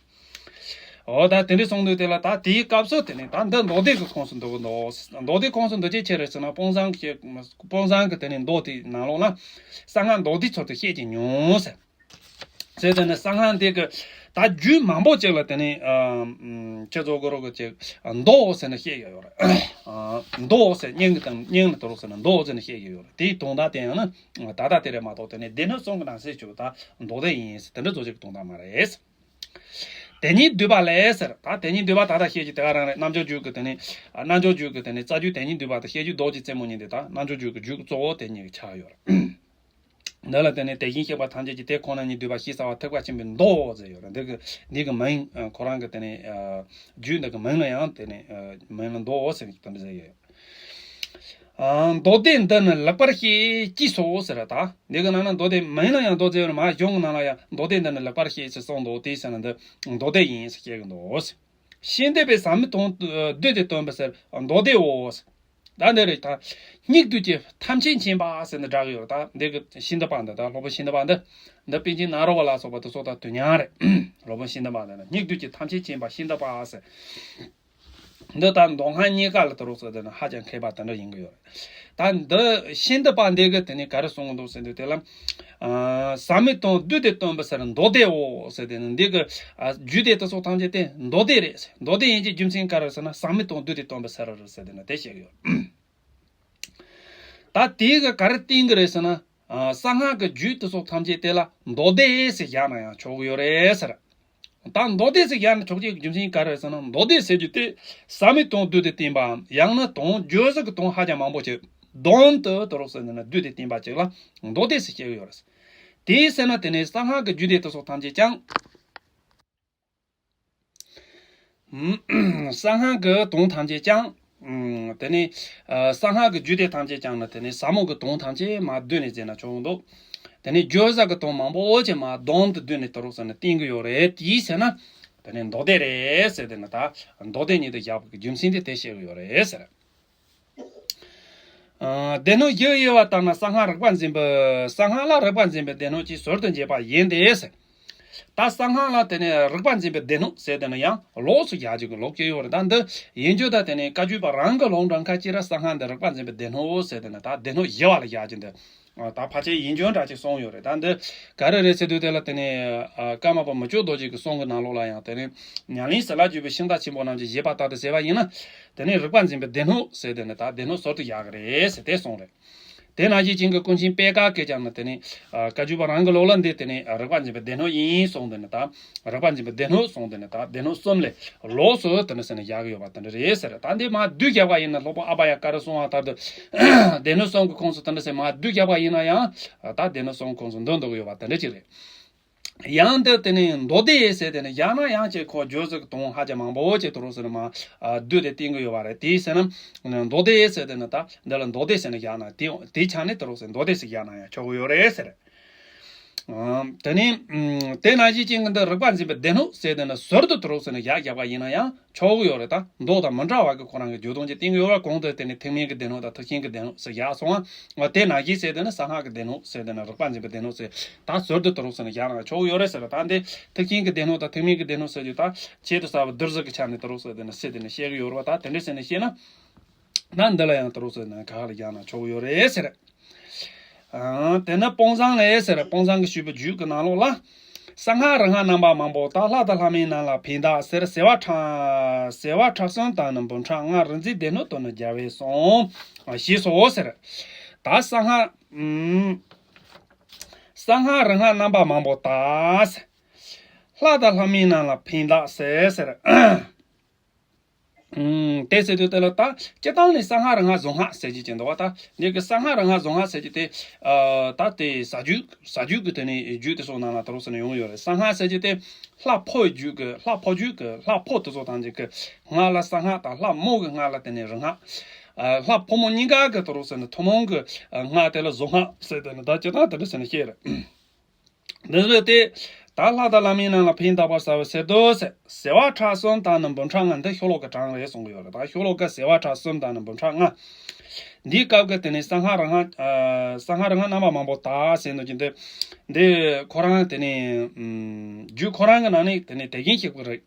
འོ། ད་དེ་འདྲ་གསུངས་དུས། དེ་ལ་ད་དེའི་སྐབས་སུ་དེ་ནས་ད་འདི་མདོ་སྡེ་གི་ཁོངས་སུ་འདུ་གི་འདུག་མདོ་སྡེ་ཁོངས་སུ་འདུ་ཅེས་ཆེ་རེད་ཟེར་ན། དཔང་བཟང་གི་དཔང་བཟང་གི་དེ་ནས་མདོ་དེའི་ནང་ལོགས་ལ་གསང་སྔགས་མདོ་སྡེའི་ཚུལ་དུ་བཤད་ཅིང་མྱོང་ཟེར། ཟེར་དེ་ནས་གསང་སྔགས་འདི་གི་ད་རྒྱུད་མང་པོ་ཅིག་ལ་དེ་ནས་ཨ་ཁྱེད་ཚོ་གི་རོ་གི་ཅིག་མདོ་ཟེར་ནས་བཤད་ཡོད་ཡོད་རེད། མདོ་ཟེར་སྙིང་གི་དང་སྙིང་ལ་དུ་རུ་ཟེར་ན་མདོ་ཟེར་ནས་བཤད་ཡོད་ཡོད་རེད། དེའི་དོན་དག་དེ་ཡང་ན་ད་ལྟ་དེ་རེད་མ་གཏོགས། དེ་ནས་སྡེ་སྣོད་གསུམ་གི་ནང་གསེས་ཆུ་ད་མདོ་སྡེ་ཡིན་ཟེར་དེ་འདྲ་ཚོ་ཅིག་གི་དོན་དག་མ་རེད། དེ་ཉིད་བསྡུས་པ་ལས་ཟེར། ད་དེ་ཉིད་བསྡུས་པ་ད་ལྟ་བཤད་རྒྱུ་དེ་ག་རང་རེད། རྣལ་འབྱོར་རྒྱུད་ཀྱི་དེ་ནི་རྣལ་འབྱོར་རྒྱུད་ཀྱི་དེ་ནི་རྩ་རྒྱུད་དེ་ཉིད་བསྡུས་པ་དང་བཤད་རྒྱུད་རྡོ་རྗེ་རྩེ་མོ་གཉིས་དེ་དག་རྣལ་འབྱོར་རྒྱུད་ཀྱི་རྒྱུད་གཙོ་བོ་དེ་གཉིས་ཀྱི་ཆ་ཡོད་རེད། འདི་ལ་དེ་ནས་དེ་བཞིན་གཤེགས་པ་ཐམས་ཅད་ཀྱི་དེ་ཁོ་ན་ཉིད་བསྡུས་པ་ཞེས་བྱ་བ་ཐེག་པ་ཆེན་པོའི་མདོ་ཟེར་ཡོད་རེད། འདི་གི་འདི་གི་མིང་ཁོ་རང་གི་དེ་ནས་རྒྱུད་འདི་གི་མིང་ལ་ཡང་དེ་ནས་མིང་ལ་མདོ་ཟེར་གྱི་དོན་དུ་ཟེར་ཡོད། མདོ་སྡེ་འདི་ནི་ལེགས་པར་བཤད་ཅེས་སོ་ཟེར་ད། འདི་གི་ནང་ན་མདོ་སྡེ་མིང་ལ་ཡང་མདོ་ཟེར་ཡོད་རེད། མ་གཞུང་གི་ནང་ལ་ཡང་མདོ་སྡེ་འདི་ནི་ལེགས་པར་བཤད་ཅེས་གསུངས་འདུག་དེའི་ཕྱིར་ན་འདི་མདོ་སྡེ་ཡིན་ཟེར་བཤད་གི་འདུག་ཤིང་རྟ་པས་ཟབ་མོའི་དོན་བསྡུས་ཏེ་སྟོན་པའི་ཕྱིར་མདོ་སྡེའོ། ད་འདི་རེད་ད། སྙིགས་དུས་ཀྱི་ཐམས་ཅད་མཁྱེན་པ་ཟེར་ནས་བསྒྲགས་ཡོད་རེད། ད་འདི་གི་ཤིང་རྟ་པ་འདི་ད་སློབ་དཔོན་ཤིང་རྟ་པ་འདི། འདི་པཎ་ཆེན་ནཱ་རོ་པ་ལ་སོགས་པ་དེ་ཚོ་དང་དུས་མཉམ་རེད། སློབ་དཔོན་ཤིང་རྟ་པ་འདི་ནི་སྙིགས་དུས་ཀྱི་ཐམས་ཅད་མཁྱེན་པ་ཤིང་རྟ་པ་ཟེར། འདི་ད་མདོ་སྔགས་གཉིས་ཀ་ལ་དུ་རུག་ཟེར་དེ་ནི་ཧ་ཅང་མཁས་པ་དེ་འདྲ་ཡིན་གི་ཡོད་རེད། ད་འདི་ཤིང་རྟ་པ་འདི་གི་དེ་ནི་ག་རེ་གསུང་གི་འདུག་ཟེར་དུས་དེ་ལ། ཟབ་མོའི་དོན་བསྡུས་ཏེ་སྟོན་པའི་ཕྱིར་མདོ་སྡེའོ་ཟེར་དེ་ནི་འདི་གི་རྒྱུད་སྡེ་དེ་ཚོ་ཐམས་ཅད་དེ་མདོ་སྡེ་རེད། མདོ་སྡེ་ཡིན་གྱི་རྒྱུ་མཚན་ག་རེ་ཟེར་ན་ཟབ་མོའི་དོན་བསྡུས་ཏེ་སྟོན་པའི་ཕྱིར་ཟེར་དེ་ནི་དེ་བཤད་གི་ཡོད། ད་དེ་གི་ག་རེ་བསྟན་གི་རེད་ཟེར་ན། གསང་སྔགས་ཀྱི་རྒྱུད་དེ་ཚོ་ཐམས་ཅད་དེ་ལ་མདོ་སྡེ་ཟེར་བཞག་ན་ཡང་ཆོག་གི་ཡོད་རེད་ཟེར། ད་མདོ་སྡེ་ཟེར་བཞག་ན་ཆོག་ཅིག་རྒྱུ་མཚན་ག་རེ་ཟེར་ན་མདོ་སྡེ་ཟེར་རྒྱུ་དེ་ཟབ་མོའི་དོན་བསྡུས་ཏེ་བསྟན་པའམ་ཡང་ན་དོན་བརྗོད་བྱ་གི་དོན་ཧ་ཅང་མང་པོ་ཅིག་བསྡོམས་ཏེ་དུ་རུག་ཟེར་ནས་བསྡུས་ཏེ་བསྟན་པ་ཅིག་ལ་མདོ་སྡེ་ཟེར་བཤད་གི་ཡོད་རེད། དེའི་ཟེར་ན་དེ་ནས་གསང་སྔགས་ཀྱི་རྒྱུད་སྡེ་དེ་ཚོ་ཐམས་ཅད་ཀྱང་། གསང་སྔགས་ཀྱི་དོན་ཐམས་ཅད་ཀྱང་། དེ་ནས་གསང་སྔགས་ཀྱི་རྒྱུད་སྡེ་ཐམས་ཅད་ཀྱང་ནི་དེ་ནས་ཟབ་མོ་གི་དོན་ཐམས་ཅད་མར་བསྡུས་ནས་བྱས་ན་ཆོག་འདུག་དེ་ནས་བརྗོད་བྱ་གི་དོན་མང་པོ་ཅིག་མར་བསྡོམས་ཏེ་བསྡུས་ནས་དུ་རུག་ཟེར་ནས་བསྟན་གྱི་ཡོད་རེད། དེའི་ཕྱིར་ན་དེ་ནས་མདོ་སྡེ་རེད་ཟེར་དེ་ནི་ད་མདོ་སྡེ་ཉིད་དུ་བཞག་པའི་རྒྱུ་མཚན་དེ་དེ་བཤད་ཀྱི་ཡོད་རེད་ཟེར། སྡེ་སྣོད་བཞི་དབྱེ་བ་ལྟར་ན་གསང་སྔགས་རིག་པ་འཛིན་པའི་གསང་སྔགས་ལ་རིག་པ་འཛིན་པའི་སྡེ་སྣོད་ཀྱིས་ཟུར་དུ་འབྱེད་པ་ཡིན་ཏེ། ད་གསང་སྔགས་ལ་དེ་ནས་རིག་པ་འཛིན་པའི་སྡེ་སྣོད་ཟེར་དེ་ནི་ཡང་ལོགས་སུ་བཞག་རྒྱུ་གི་ལོག་ཀྱི་ཡོད་རེད། ད་འདི་ཡིན་རྒྱུ་ད་དེ་ནས་བཀའ་བརྒྱུད་པ་རང་གི་ལུགས་འདྲ་ཁ་ཅིག་ར་གསང་སྔགས་འདི་རིག་པ་འཛིན་པའི་སྡེ་སྣོད་ཟེར་དེ་ནི་ད་སྡེ་སྣོད་བཞི་བ་ལ་བཞག་རྒྱུ་འདི། ད་ཕལ་ཆེར་ཡིན་རྒྱུ་འདྲ་ཅིག་གསུངས་ཡོད་རེད། ད་འདི་ག་རེ་རེད་ཟེར་དུས་དེ་ལ་དེ་ནས་ཀརྨ་པ་མི་བསྐྱོད་རྡོ་རྗེ་གི་གསུང་གི་ནང་ལོགས་ལ་ཡང་དེ་ནས་ཉམས་ལེན་ཟེར་ལ་བརྒྱུད་པའི་ཤིང་རྟ་ཆེན་པོ་རྣམས་ཀྱིས་བཞེད་པ་ལྟར་དུ་ཟེར་བ་ཡིན་ན། དེ་ནས་རིག་པ་འཛིན་པའི་སྡེ་སྣོད་ཟེར་དེ་ནི་ད་སྡེ་སྣོད་ཟུར་དུ་བཞག་གི་རེད་ཟེར་དེ་གསུངས་རེད། དེ་ནང་བཞིན་ཅན་གྱི་ཀུན་མཁྱེན་པད་དཀར་གྱིས་ཀྱང་ནི་དེ་ནི་བཀའ་བརྒྱུད་པ་རང་གི་ལུགས་ལ་འདི་དེ་ནི་རིག་པ་འཛིན་པའི་སྡེ་སྣོད་ཡིན་གསུངས་དེ་ནི་ད་རིག་པ་འཛིན་པའི་སྡེ་སྣོད་གསུངས་དེ་ནི་ད་སྡེ་སྣོད་གསུམ་ལས་ལོགས་སུ་དེ་འདྲ་ཟེར་ནས་བཞག་གི་ཡོད་པ་དེ་འདྲ་རེད་ཟེར། ད་འདི་མར་བསྡུས་བཞག་པ་ཡིན་ན་སློབ་དཔོན་ཨ་བྷ་ཡ་ཀ་ར་གསུང་བ་ལྟར་དུ་སྡེ་སྣོད་གསུམ་གྱི་ཁོངས་སུ་དེ་འདྲ་ཟེར་མར་བསྡུས་བཞག་པ་ཡིན་ན་ཡང་ད་སྡེ་སྣོད་གསུམ་ཁོངས་སུ་འདུ་འདུ་གི་ཡོད་པ་དེ་འདྲ་ཅིག་རེད། ཡང་འདི་དེ་ནས་མདོ་སྡེ་ཟེར་དེ་ནས་ཡང་ན་ཡང་ཅིག་ཁོ་བརྗོད་ཚིག་དང་ཧ་ཅང་མང་པོ་ཅིག་དུ་རུག་ཟེར་ནས་མར་བསྡུས་ཏེ་བསྟན་གི་ཡོད་པ་རེད། དེའི་ཟེར་ན་མདོ་སྡེ་ཟེར་དེ་ནས་ད་འདི་ལ་མདོ་སྡེ་ཟེར་ནས་བཞག་ན་དེ་དེའི་ཆ་ནས་དུ་རུག་ཟེར་མདོ་སྡེ་ཟེར་བཞག་ན་ཡང་ཆོག་གི་ཡོད་རེད་ཟེར། དེ་ནས་དེ་ནང་བཞིན་ཅན་གྱི་འདི་རིག་པ་འཛིན་པའི་སྡེ་སྣོད་ཟེར་དེ་ནས་ཟུར་དུ་དུ་རུག་ཟེར་ནས་བཞག་བཞག་པ་ཡིན་ན་ཡང་ཆོག་གི་ཡོད་རེད། ད་མདོ་དང་མི་འདྲ་བ་གི་ཁོ་རང་གི་བརྗོད་དོན་ཅིག་བསྟན་གི་ཡོད་རེད། གོང་དུ་དེ་ནས་ཐེག་དམན་གྱི་སྡེ་སྣོད་དང་ཐེག་ཆེན་གྱི་སྡེ་སྣོད་ཟེར་བཞག་སོང་བ། དེ་ནང་བཞིན་ཟེར་དེ་ནི་གསང་སྔགས་ཀྱི་སྡེ་སྣོད་ཟེར་དེ་ནི་རིག་པ་འཛིན་པའི་སྡེ་སྣོད་ཟེར། ད་ཟུར་དུ་དུ་རུག་ཟེར་ནས་བཞག་ན་ཆོག་གི་ཡོད་རེད་ཟེར། ད་འདི་ཐེག་ཆེན་གྱི་སྡེ་སྣོད་དང་ཐེག་དམན་གྱི་སྡེ་སྣོད་ཟེར་རྒྱུ་ད་ཆེད་དུ་གསར་པ་བསྡུར་ཟེར་གྱི་ཆ་ནས་དུ་རུག་ཟེར་དེ་ནི་ཟེར་དེ་ནི་བཤད་གི་ཡོད་རེད་བ། ད་དེ་འདྲ་ཟེར་ནས་བཤད་ན། ད་འདི་ལ་ཡང་དུ་རུག་ཟེར་ནས་ག་ལ་བཞག་ན་ཆོག་གི་ཡོད་རེད་ཟེར། ཨང་། དེ་ནི་དཔང་བཟང་ལས་ཟེར། དཔང་བཟང་གིས་ཞུས་པའི་རྒྱུད་ཀྱི་ནང་ལོགས་ལ། གསང་སྔགས་རིག་སྔགས་རྣམ་པ་མང་པོ་དག། ལྷ་དང་ལྷ་མིན་རྣམས་ལ་ཕན་གདགས་ཟེར། བྱེ་བ་ཕྲག་བྱེ་བ་ཕྲག་གསུམ་དང་ནི་འབུམ་ཕྲག་ལྔ། རིག་འཛིན་སྡེ་སྣོད་དུ་ནི་རྒྱལ་བས་གསུངས། ཞེས་སོ་ཟེར། ད་གསང་སྔགས། ཨུམ། གསང་སྔགས་རིག་སྔགས་རྣམ་པ་མང་པོ་དག། ལྷ་དང་ལྷ་མིན་རྣམས་ལ་ཕན་གདགས་ཟེར་ཟེར། ཨུམ། དེ་ཟེར་དུས་དེ་ལ་ད་སྤྱིར་བཏང་ནས་གསང་སྔགས་རིག་སྔགས་གཟུངས་སྔགས་ཟེར་རྒྱུ་ཅིག་འདུག་བ། ད་འདི་གི་གསང་སྔགས་རིག་སྔགས་གཟུངས་སྔགས་ཟེར་རྒྱུ་དེ། ཨ། ད་དེ་ཟ་རྒྱུད་ཟ་རྒྱུད་ཀྱི་དེ་ནས་རྒྱུད་དེ་ཚོ་ནང་ལ་དུ་རུག་ཟེར་ནས་ཡོང་གི་ཡོད་རེད། གསང་སྔགས་ཟེར་རྒྱུ་དེ་ལྷ་ཕོ་རྒྱུད་ཀྱི་ལྷ་ཕོ་རྒྱུད་ཀྱི་ལྷ་ཕོ་དེ་ཚོ་ཐམས་ཅད་ཀྱི་སྔགས་ལ་གསང་སྔགས་དང་ལྷ་མོ་གི་སྔགས་ལ་དེ་ནས་རིག་སྔགས། ཨ། ལྷ་ཕོ་མོ་གཉིས་ཀ་གི་དུ་རུག་ཟེར་ནས་ཐུན་མོང་གི་སྔགས་དེ་ལ་གཟུངས་སྔགས་ཟེར། དེ་ནས་ད་སྤྱིར་བཏང་དེ་འདྲ་ཟེར་ནས་བཤད་རེད། འདི་ཟེར་ཏེ། ད་ལྷ་དང་ལྷ་མིན་རྣམས་ལ་ཕན་གདགས་པར་བྱ་བའི་ཕྱིར་དུ་ཟེར། བྱེ་བ་ཕྲག་གསུམ་དང་ནི་འབུམ་ཕྲག་ལྔ། འདི་ཤོ་ལོ་ཀ་གྲངས་རེད་གསུང་གི་ཡོད་རེད། ད་ཤོ་ལོ་ཀ་བྱེ་བ་ཕྲག་གསུམ་དང་ནི་འབུམ་ཕྲག་ལྔ། འདིའི་སྐབས་ཀྱི་དེ་ནས་གསང་སྔགས་རིག་སྔགས། ཨ། གསང་སྔགས་རིག་སྔགས་རྣམ་པ་མང་པོ་དག་ཟེར་འདུག་ཅིང་དེ། འདི་ཁོ་རང་དེ་ནས། ཨུམ། རྒྱུད་ཁོ་རང་གི་ནང་ནས་དེ་ནས་དེ་བཞིན་གཤེགས་པའི་རིགས།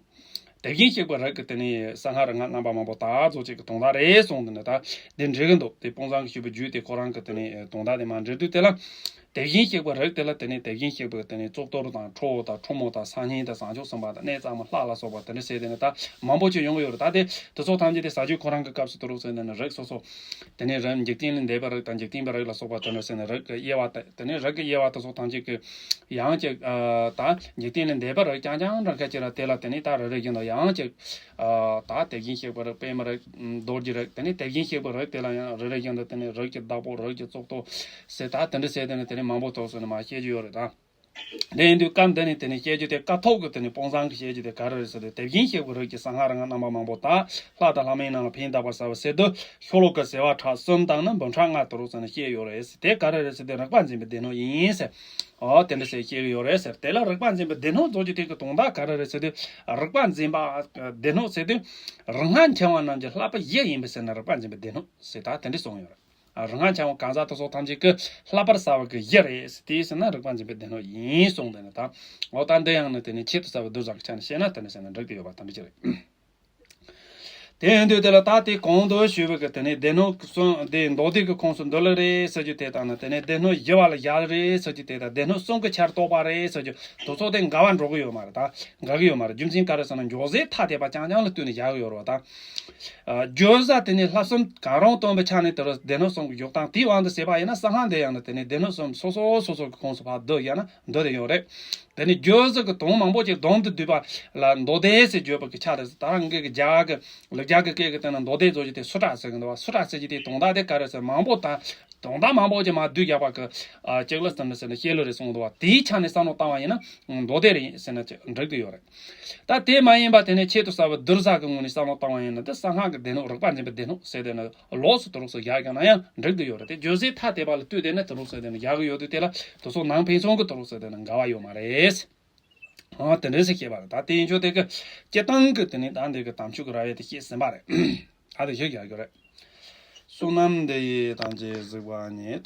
དེ་བཞིན་གཤེགས་པའི་རིགས་ཀྱི་དེ་ནས་གསང་སྔགས་རིག་སྔགས་རྣམ་པ་མང་པོ་དག་རྫོགས་བྱེད་ཀྱི་དོན་དག་རེད་གསུངས། དེ་ནས་ད་འདི་འགྲིག་གི་འདུག་དེ་དཔང་བཟང་གིས་ཞུས་པའི་རྒྱུད་དེ་ཁོ་རང་གི་དེ་ནས་དོན་དག་དེ་མར་འགྲིག་དུས་དེ་ལ། དེ་བཞིན་གཤེགས་པའི་རིགས་དེ་ལ་དེ་ནས་དེ་བཞིན་གཤེགས་པའི་དེ་ནས་གཙུག་ཏོར་དང་ཁྲོ་བོ་དང་ཁྲོ་མོ་དང་སང་སྙིང་དང་བྱང་ཆུབ་སེམས་དཔའ་དང་གནས་གཙང་མ་ལྷ་ལ་སོགས་པ་དེ་འདྲ་ཟེར་དེ་ནས་ད་མང་པོ་ཅིག་ཡོང་གི་ཡོད་རེད། ད་དེ་དེ་ཚོ་ཐམས་ཅད་དེ་ཟ་རྒྱུ་ཁོ་རང་གི་སྐབས་སུ་དུ་རུ་ཟེར་ནས་ནི་རིགས་སོ་སོ། དེ་ནས་རིགས་འཇིག་རྟེན་ལས་འདས་པའི་རིགས་དང་འཇིག་རྟེན་པའི་རིགས་ལ་སོགས་པ་དེ་འདྲ་ཟེར་ནས་རིགས་ཀྱི་དབྱེ་བ་དེ་དེ་ནས་རིགས་ཀྱི་དབྱེ་བ་དེ་ཚོ་ཐམས་ཅད་ཀྱི་ཡང་ཅིག་ད་འཇིག་རྟེན་ལས་འདས་པའི་རིགས་རྐྱང་རྐྱང་འདྲ་ཁ་ཅིག་ལ་དེ་ལ་དེ་ནས་ད་རེ་རེ་བཞིན་དུ་ཡང་ཅིག་ད་དེ་བཞིན་གཤེགས་པའི་རིགས་པདྨའི་རིགས་རྡོ་རྗེའི་རིགས་དེ་ནས་དེ་བཞིན་གཤེགས་པའི་རིགས་དེ་ལ་ཡང་རེ་རེ་བཞིན་དུ་དེ་ནས་རིགས་ཀྱི་བདག་པོ་རིགས་ཀྱི་གཙུག་ཏོར་ཟེར་ད་དེ་འདྲ་ཟེར་དེ་ནས་དེ་ནས་མང་པོ་ཐོག་སོང་ནས་མ་བཤད་རྒྱུ་ཡོད་རེད་ད། དེ་ཡིན་དུས་སྐབས་འདི་ནས་དེ་ནས་བཤད་རྒྱུ་དེ་ཀཿཐོག་གི་དེ་ནས་དཔང་བཟང་གི་བཤད་རྒྱུ་དེ་ག་རེ་རེད་ཟེར་དུས་དེ་བཞིན་གཤེགས་པའི་རིགས་ཀྱི་གསང་སྔགས་རིག་སྔགས་རྣམ་པ་མང་པོ་དག་ལྷ་དང་ལྷ་མིན་རྣམས་ལ་ཕན་གདགས་པར་བྱ་བ་ཟེར་དུས་ཤོ་ལོ་ཀ་ཟེར་བ་ཕྲག་གསུམ་དང་ནི་འབུམ་ཕྲག་ལྔ་དུ་རུ་ཟེར་ནས་བཤད་ཡོད་རེད་ཟེར། དེ་ག་རེ་རེད་ཟེར་དུས་རིག་པ་འཛིན་པའི་སྡེ་སྣོད་ཡིན་ཟེར། ཨོ་དེ་འདྲ་ཟེར་བཤད་ཀྱི་ཡོད་རེད་ཟེར། དེ་ལ་རིག་པ་འཛིན་པའི་སྡེ་སྣོད་རྫོགས་རྒྱུ་དེ་གི་དོན་དག་ག་རེ་རེད་ཟེར་དུས་རིག་པ་འཛིན་པ་སྡེ་སྣོད་ཟེར་དུས་རིག་སྔགས་འཆང་བ་རྣམས་ཀྱི་བསླབ་པའི་གཞི་ཡིན་པས་ཟེར་ན་རིག་པ་འཛིན་པའི་སྡེ་སྣོད་ཟེར་ད་དེ་འདྲ་གསུངས་ཡོད་རེད། རིག་སྔགས་འཆང་བ་གང་ཟག་དེ་ཚོ་ཐམས་ཅད་ཀྱི་བསླབ་པར་བྱ་བ་གི་གཞི་རེད་ཟེར་དེ་ཟེར་ན་རིག་པ་འཛིན་པའི་སྡེ་སྣོད་ཡིན་གསུངས་དེ་ནི་ད། འོ་ད་འདི་ཡང་ནི་དེ་ནི་ཆེད་དུ་བྱ་བའི་བསྡུར་བྱ་གི་ཆ་ནས་བཤད་ན་དེ་ནི་ཟེར་ན་འགྲིག་གི་ཡོད་པ་དེ་འདྲ་ཅིག་རེད། དེ་ཡིན་དུས་དེ་ལ་ད་དེ་གོང་དུ་ཞུས་པའི་གི་དེ་ནི་སྡེ་སྣོད་གསུམ་དེ་མདོ་སྡེ་གི་ཁོངས་སུ་འདུ་ལེ་རེད་ཟེར་རྒྱུ་དེ་དང་ནི་དེ་ནི་སྡེ་སྣོད་བཞི་བ་ལ་བཞག་རེད་ཟེར་རྒྱུ་དེ་དང་སྡེ་སྣོད་གསུམ་གི་ཆར་གཏོགས་པ་རེད་ཟེར་རྒྱུ་དེ་ཚོ་དེ་འགལ་བ་འགྲོ་གི་ཡོད་མ་རེད་ད། འགལ་གི་ཡོད་མ་རེད། རྒྱུ་མཚན་ག་རེ་ཟེར་ན་འཇོག་ཟས་ཐ་དད་པ་རྐྱང་རྐྱང་ལ་ལྟོས་ནས་བཞག་གི་ཡོད་རེད་བ་ད། བརྗོད་བྱ་དེ་ནི་བསླབ་གསུམ་གང་རུང་སྟོན་པའི་ཆ་ནས་དེ་རུ་སྡེ་སྣོད་གསུམ་གྱི་འཇོག་སྟངས་དེའི་དབང་དུ་བྱས་པ་ཡིན་ན་གསང་སྔགས་འདི་ཡང་ནི་དེ་ནི་སྡེ་སྣོད་གསུམ་སོ་སོ་སོ་སོ་གི་ཁོངས་སུ་ཕར་བསྡུ་ཡང་ན་འདུ་དེ་ཡོད་རེད། དེ་ནི་བརྗོད་བྱ་གི་དོན་མང་པོ་ཅིག་སྡོམ་དུ་བསྡུས་པ་ལ་མདོ་སྡེ་ཟེར་བརྗོད་པ་གི་ཆ་རེད། ད་རང་གི་རྒྱ་གི་ལེགས་སྦྱར་གི་སྐད་ཀྱི་སྟེང་ན་མདོ་སྡེ་བཟོ་རྒྱུ་དེ་སུ་དྲག་ཟེར་གི་འདུག་བ། སུ་དྲག་ཟེར་རྒྱུ་དེའི་དོན་དག་དེ་ག་རེ་ཟེར་མང་པོ་དང་དོན་དག་མང་པོ་ཅིག་མར་བསྡུས་རྒྱག་པ་གི་ཨ་ཅིག་ལ་ཟེར་ན་ཟེར་ན་བཤད་ལུགས་རེད་གསུངས་འདུག་བ། དེའི་ཆ་ནས་བསམ་བློ་བཏང་བ་ཡིན་ན་མདོ་སྡེ་རེད་ཟེར་ན་ཅིག་འགྲིག་གི་ཡོད་རེད། ད་དེ་མ་ཡིན་པ་དེ་ནས་ཆེད་དུ་བྱ་བའི་བསྡུར་བྱ་གི་ངོས་ནས་བསམ་བློ་བཏང་བ་ཡིན་ན་དེ་གསང་སྔགས་ཀྱི་སྡེ་སྣོད་རིག་པ་འཛིན་པའི་སྡེ་སྣོད་ཟེར་དེ་ནི་ལོགས་སུ་དུ་རུག་སུ་བཞག་ཀྱང་ན་ཡང་འགྲིག་གི་ཡོད་རེད་དེ། བརྗོད་བྱའི་ཐ་དད་པ་ལ་ལྟོས་དེ་ནི་དུ་རུག་སུ་དེ་ནི་བཞག་གི་ཡོད་དུས་དེ་ལ་དུ་སོགས་ནང་ཕན་ཚུན་གྱི་དུ་རུག་སུ་དེ་ནི་འགལ་བ་ཡོད་མ་རེད། ཨ་དེ་འདྲ་ཞིག་བཤད་པ་རེད། ད་དེ་ཡིན་ཆོག་དེ་གི་སྤྱི་བཏང་གི་དེ་ནི་ད་འདི་གི་དམ་ཆོས་ཀྱི་ར་བས་དེ་བཤད་ཟིན་པ་རེད། ད་དེ་ཞིག་བཞག་རྒྱུ་རེད། བསོད་ནམས་འདི་ཡིས་ཐམས་ཅད་གཟིགས་པ་ཉིད།